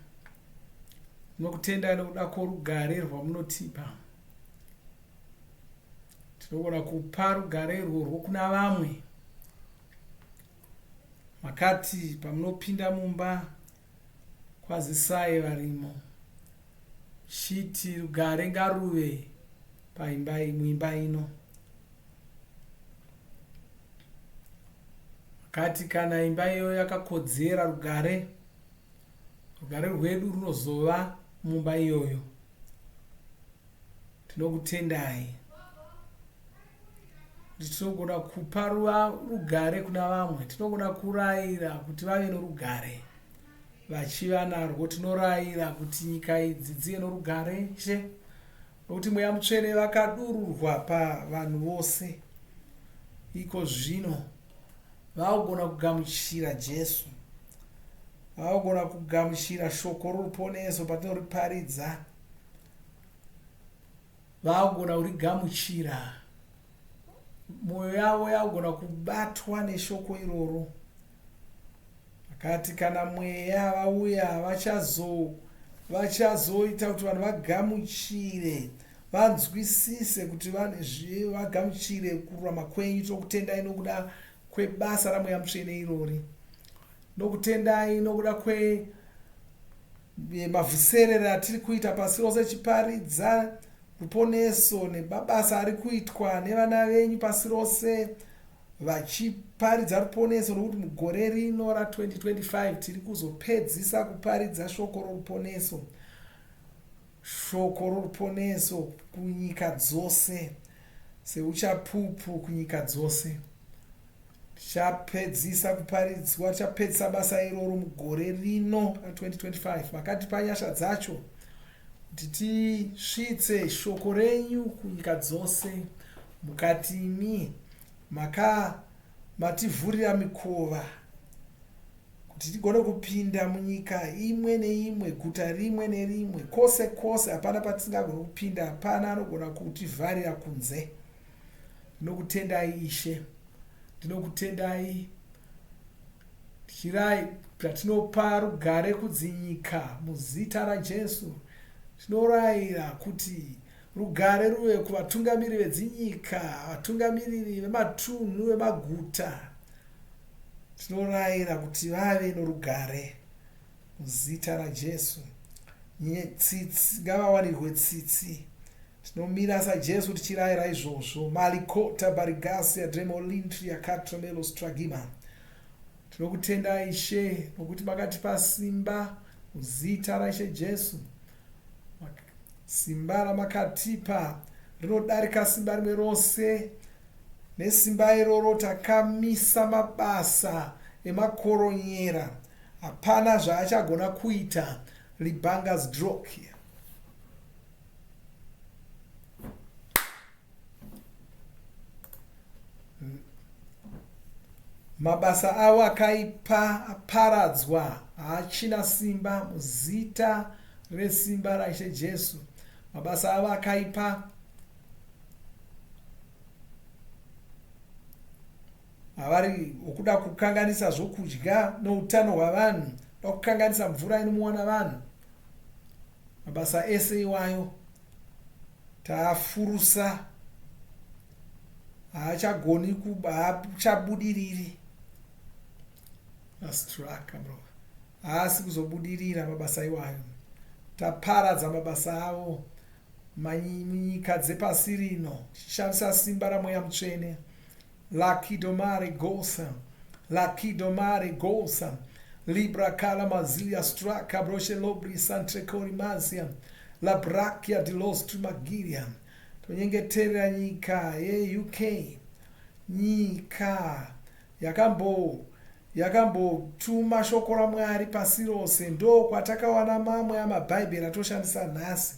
Tinokutendai nokuda kworugare rwamunotipa. Tinogona kupa rugare irworwo kuna vamwe. Makati pamunopinda mumba kwazisai varimo. Chiti rugare ngaruve paimba muimba ino. Makati kana imba iyoyo yakakodzera rugare, rugare rwedu runozova mumba iyoyo. Tinokutendai kuti tinogona kupa rugare kuna vamwe, tinogona kurayira kuti vave norugare vachiva narwo. Tinorayira kuti nyika idzi dzive norugare, Ishe, nokuti Mweya Mutsvene vakadururwa pavanhu vose. Iko zvino vagona kugamuchira Jesu, vagona kugamuchira shoko roruponeso patinoriparidza, vagona kurigamuchira. Mwoyo yavo yagona kubatwa neshoko iroro. Akati kana Mweya vauya vachazo vachazoita kuti vanhu vagamuchire, vanzwisise kuti vagamuchire kururama kwenyu. Tinokutendai nokuda kwebasa raMweya Mutsvene irori. Nokutendai nokuda kwe mavhuserere atiri kuita pasi rose chiparidza ruponeso nemabasa ari kuitwa nevana venyu pasi rose vachiparidza ruponeso, nokuti mugore rino ra2025 tiri kuzopedzisa kuparidza shoko roruponeso, shoko roruponeso kunyika dzose, seuchapupu kunyika dzose. Tichapedzisa kuparidzwa, tichapedzisa basa iroro mugore rino ra2025. Makatipa nyasha dzacho kuti tisvitse shoko renyu kunyika dzose. Mukati imi maka mativhurira mikova kuti tigone kupinda munyika imwe neimwe, guta rimwe nerimwe, kwose kwose. Hapana patisingagoni kupinda, hapana anogona kutivharira kunze. Ndinokutendai Ishe, ndinokutendai. Tichirai patinopa rugare kudzinyika muzita raJesu. Tinorayira kuti rugare ruve kuvatungamiri vedzinyika, vatungamiriri vematunhu, vemaguta. Tinorayira kuti vave norugare muzita raJesu. Tsitsi ngavawanirwe tsitsi. Tinomira saJesu tichirayira izvozvo. Malikota barigasia dremolintria katromelos tragima. Tinokutendai Ishe nokuti makatipa simba muzita raIshe Jesu. Simba ramakatipa rinodarika simba rimwe rose. Nesimba iroro takamisa mabasa emakoronyera. Hapana zvaachagona kuita. Libangas drokia. Mabasa avo akaipa aparadzwa, haachina simba muzita resimba raIshe Jesu. Mabasa avo akaipa avari okuda kukanganisa zvokudya noutano hwavanhu, kuda kukanganisa mvura inomwiwa navanhu. Mabasa ese iwayo taafurusa, haachagoni, haachabudiriri. Astraka bro, haasi kuzobudirira mabasa iwayo. Taparadza mabasa avo munyika dzepasi rino tichishandisa simba raMweya Mutsvene. Lakidomare gosa, lakidomare gosa, libra kala mazilia straka broshe lobri santrekori mazia labrakia di lostri magiria. Tonyengeterera nyika yeUK, nyika yakambo Yakambotuma shoko raMwari pasi rose. Ndo kwatakawana mamwe amabhaibheri atoshandisa nhasi.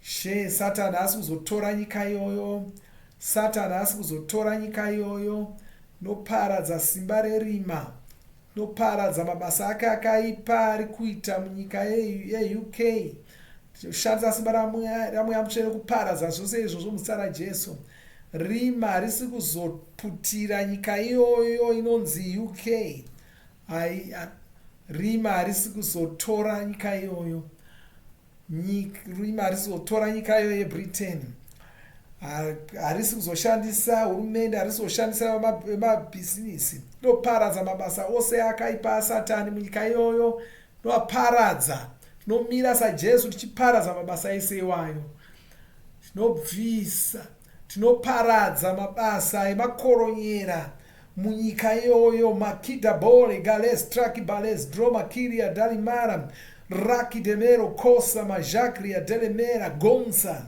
She, Satani haasi kuzotora nyika iyoyo. Satani haasi kuzotora nyika iyoyo. Noparadza simba rerima. Noparadza mabasa ake akaipa ari kuita munyika yeUK. Tinoshandisa simba raMweya Mutsvene kuparadza zvose izvozvo muzita raJesu. Rima harisi kuzoputira nyika iyoyo inonzi UK. Ai, rima harisi kuzotora nyika iyoyo. Rima harisi kuzotora nyika iyoyo yeBritain. Harisi kuzoshandisa hurumende, harisi kuzoshandisa mabhizinisi. Tinoparadza mabasa ose akaipa aSatani munyika iyoyo. Tinoaparadza. Tinomira saJesu tichiparadza mabasa ese iwayo. Tinobvisa, tinoparadza mabasa emakoronyera munyika iyoyo. Makida bole gales traki bales droma kiria dalimara raki demero kosa majakria delemera gonsa.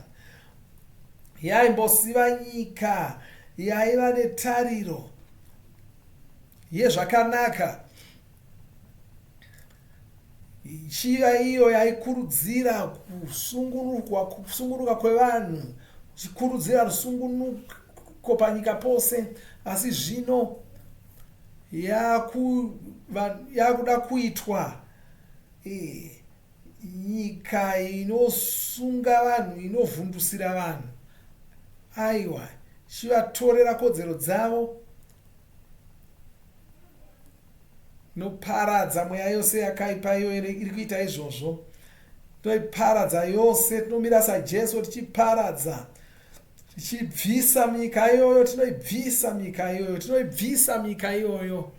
Yaimbosiva nyika yaiva netariro yezvakanaka. Ichiva iyo yaikurudzira kusungunurwa kusungunuka kwevanhu, ichikurudzira rusungunuko panyika pose, asi zvino yakuda kuitwa e, nyika inosunga vanhu, inovhundusira vanhu. Aiwa, ichivatorera kodzero dzavo. Tinoparadza mweya yose yakaipa iyo iri kuita izvozvo. Tinoiparadza yose, tinomira saJesu tichiparadza, tichibvisa munyika iyoyo, tinoibvisa munyika iyoyo, tinoibvisa munyika iyoyo.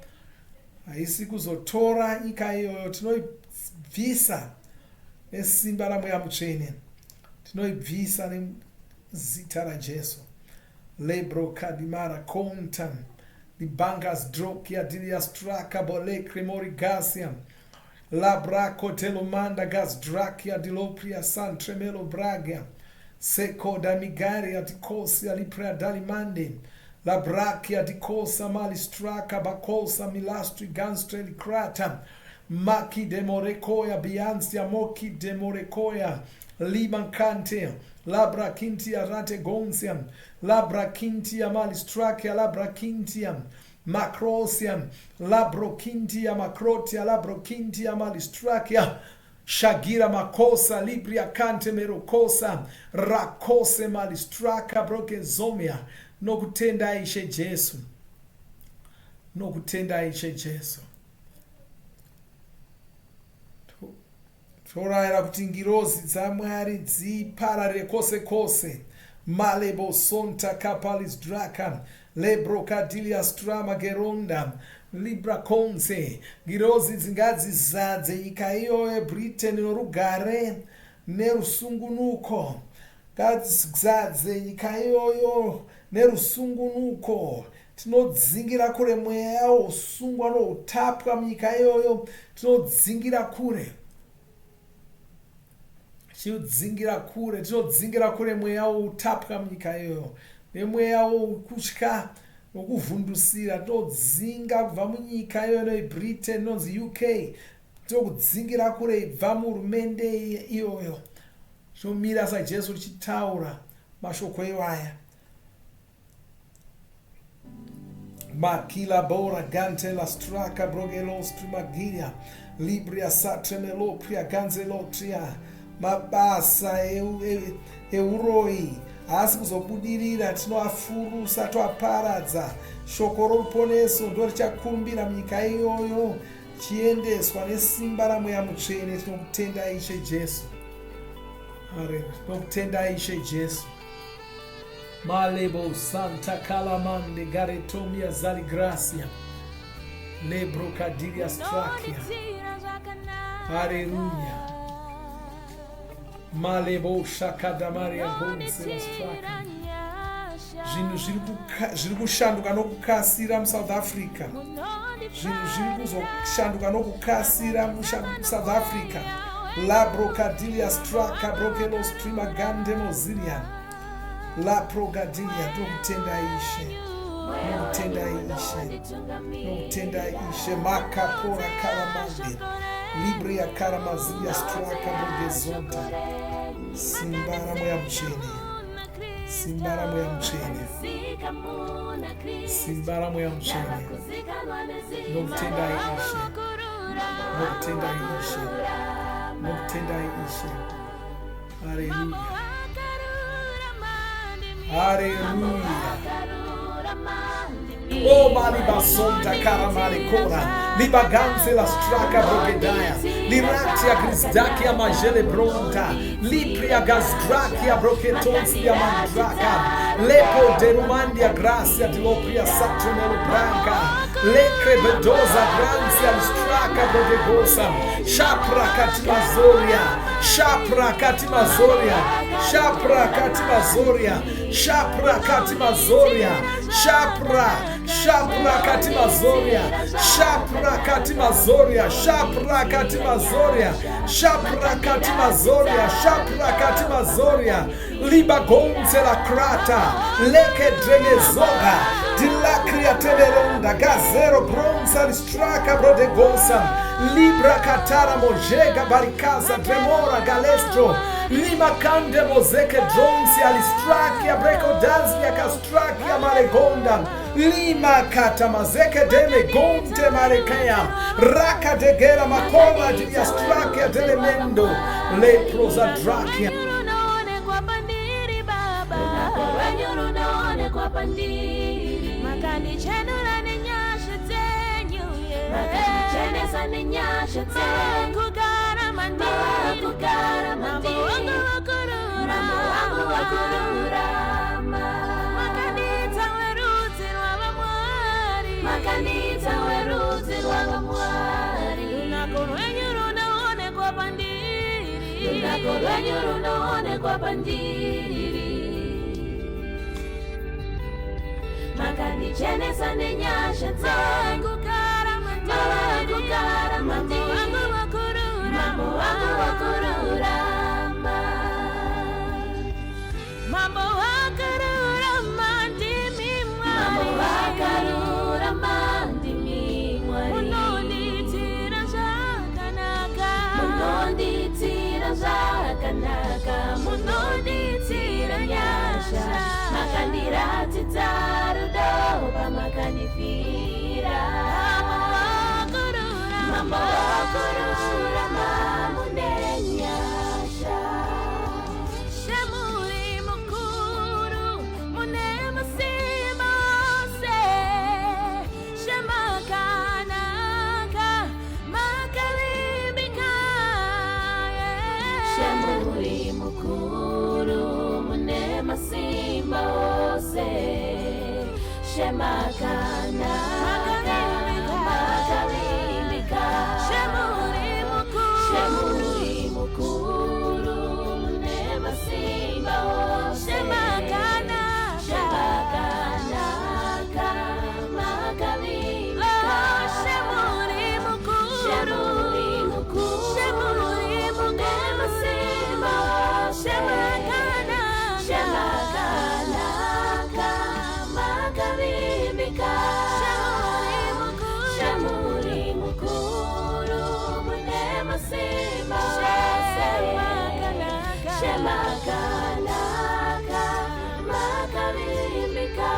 Haisi kuzotora nyika iyoyo, tinoibvisa nesimba raMweya Mutsvene. Tinoibvisa nezita raJesu. Lebro kadimara konta libangas drokia dilias traka bole cremori gasia labraco telomanda gas drakia dilopria san tremelo braga seco da migaria dicosia liprea dalimande labrakia dicosa malistraka bacosa milastri ganstre licrata maki demorecoia biansia moki demorecoia limancante labra kintia rate gonsia labra kintia malistrakia labra kintia macrosia labrokintia macrotia labrokintia malistrakia shagira makosa libria kante merokosa rakose malistraka brokezomia. Nokutenda Ishe Jesu, nokutenda Ishe Jesu. Torayira kuti ngirozi dzaMwari dzipararire kwose kwose. Malebo sonta kapalis draka lebro kadilia strama geronda libra konse. Ngirozi dzingadzizadze nyika iyoyo yeBritain norugare nerusungunuko. Ngadzizadze nyika iyoyo nerusungunuko. Tinodzingira kure mweya wousungwa noutapwa munyika iyoyo. Tinodzingira kure. Tinodzingira kure, tinodzingira kure mweya woutapwa munyika iyoyo nemweya wokutya nokuvhundusira. Tinodzinga kubva munyika iyoyo neBritain inonzi UK. Tinokudzingira kure ibva muhurumende iyoyo. Tinomira saJesu tichitaura mashoko iwaya. Makila bora gante la straka brogelos trimagiria libria satremelopria ganzelotria. Mabasa euroyi haasi kuzobudirira, tinoafurusa toaparadza. Shoko roruponeso ndo richakurumbira munyika iyoyo, chiendeswa nesimba raMweya Mutsvene. Tinokutenda Ishe Jesu, tinokutenda Ishe Jesu. Malebo Santa Calamande Garetomia Zaligracia Lebro Kadiria Strakia. Haleluya. Malebo Shakadamaria Gonse Straka. Zvinhu zviri kushanduka nokukasira muSouth Africa. Zvinhu zviri kuzoshanduka nokukasira muSouth Africa. Labro Kadilia Straka Brokelo Streama Gande Mozilian. La Progadilia. Tokutenda Ishe. Nokutendai Ishe, nokutendai Ishe. Makapora karamande libria karamazia straka bogezonta. Simba raMweya Mutsvene, simba raMweya Mutsvene, simba raMweya Mutsvene. Nokutendai Ishe, nokutendai Ishe, nokutendai Ishe. Haleluya, haleluya. O malibasonta karamale kora libaganze la straka brogedaya liratia grisdakia majele bronta lipria gasdrakia broketonsia mandraka lepo derumandia gracia dilopria satronelo branca lecre bedoza granzia listraka brodegosa shapra katimazoria shapra katimazoria shapra katimazoria shapra katimazoria shapra shapra katimazoria shapra katimazoria shapra katimazoria shapra katimazoria shapra katimazoria libagonze la krata leke dremezoga dilakria teveronda gazero bronza listraka brodegosa libra katara mojega barikaza dremora galestro lima kande mozeke dronsi alistrakia brekodazia kastrakia malegonda lima kata mazeke dele gonte marekea raka degera makoma diastrakia delemendo leproza drakia. Runoonekwa pandiri Baba, Runako rwenyu runoonekwa pandiri, makandichenura nenyasha dzenyu, yeah. makandichenesa nenyasha dzenyu, Makugara mandiri, makugara Mambo mandiri, wangu wakururama, Mambo wangu wakururama, makandiita werudzi rwavaMwari, makandiita werudzi rwavaMwari, runako rwenyu runoonekwa pandiri, runako rwenyu runoonekwa pandiri, makandichenesa nenyasha dzenyu, makugara mandiri, makugara Mambo mandiri, wangu wakururama, Mambo wangu wakururama, Mambo wakarurama ndimi Mambo Mwari, wakarurama ndimi Mwari, munondiitira zvakanaka, munondiitira zvakanaka, munondiitira nyasha, makandiratidza rudo pamakandifira. Mambo wakarurama, Mambo wakururama mune nyasha, Shamuri mukuru mune masimba ose, shemakanaka makalimbika, yeah. Shemuri mukuru mune masimba ose, shemakanaka makavimbika, Shemuri mukuru, Shemuri mukuru mune masimba ose, shemakanaka, shemakanaka makavimbika, oh, shemuri mukuru, Shemuri mukuru shemuri mune masimba ose, shemakanaka, shemakanaka makavimbika, shemuri mukuru, Shemuri mukuru mune masimba ose, shemakanaka, shemakanaka makavimbika.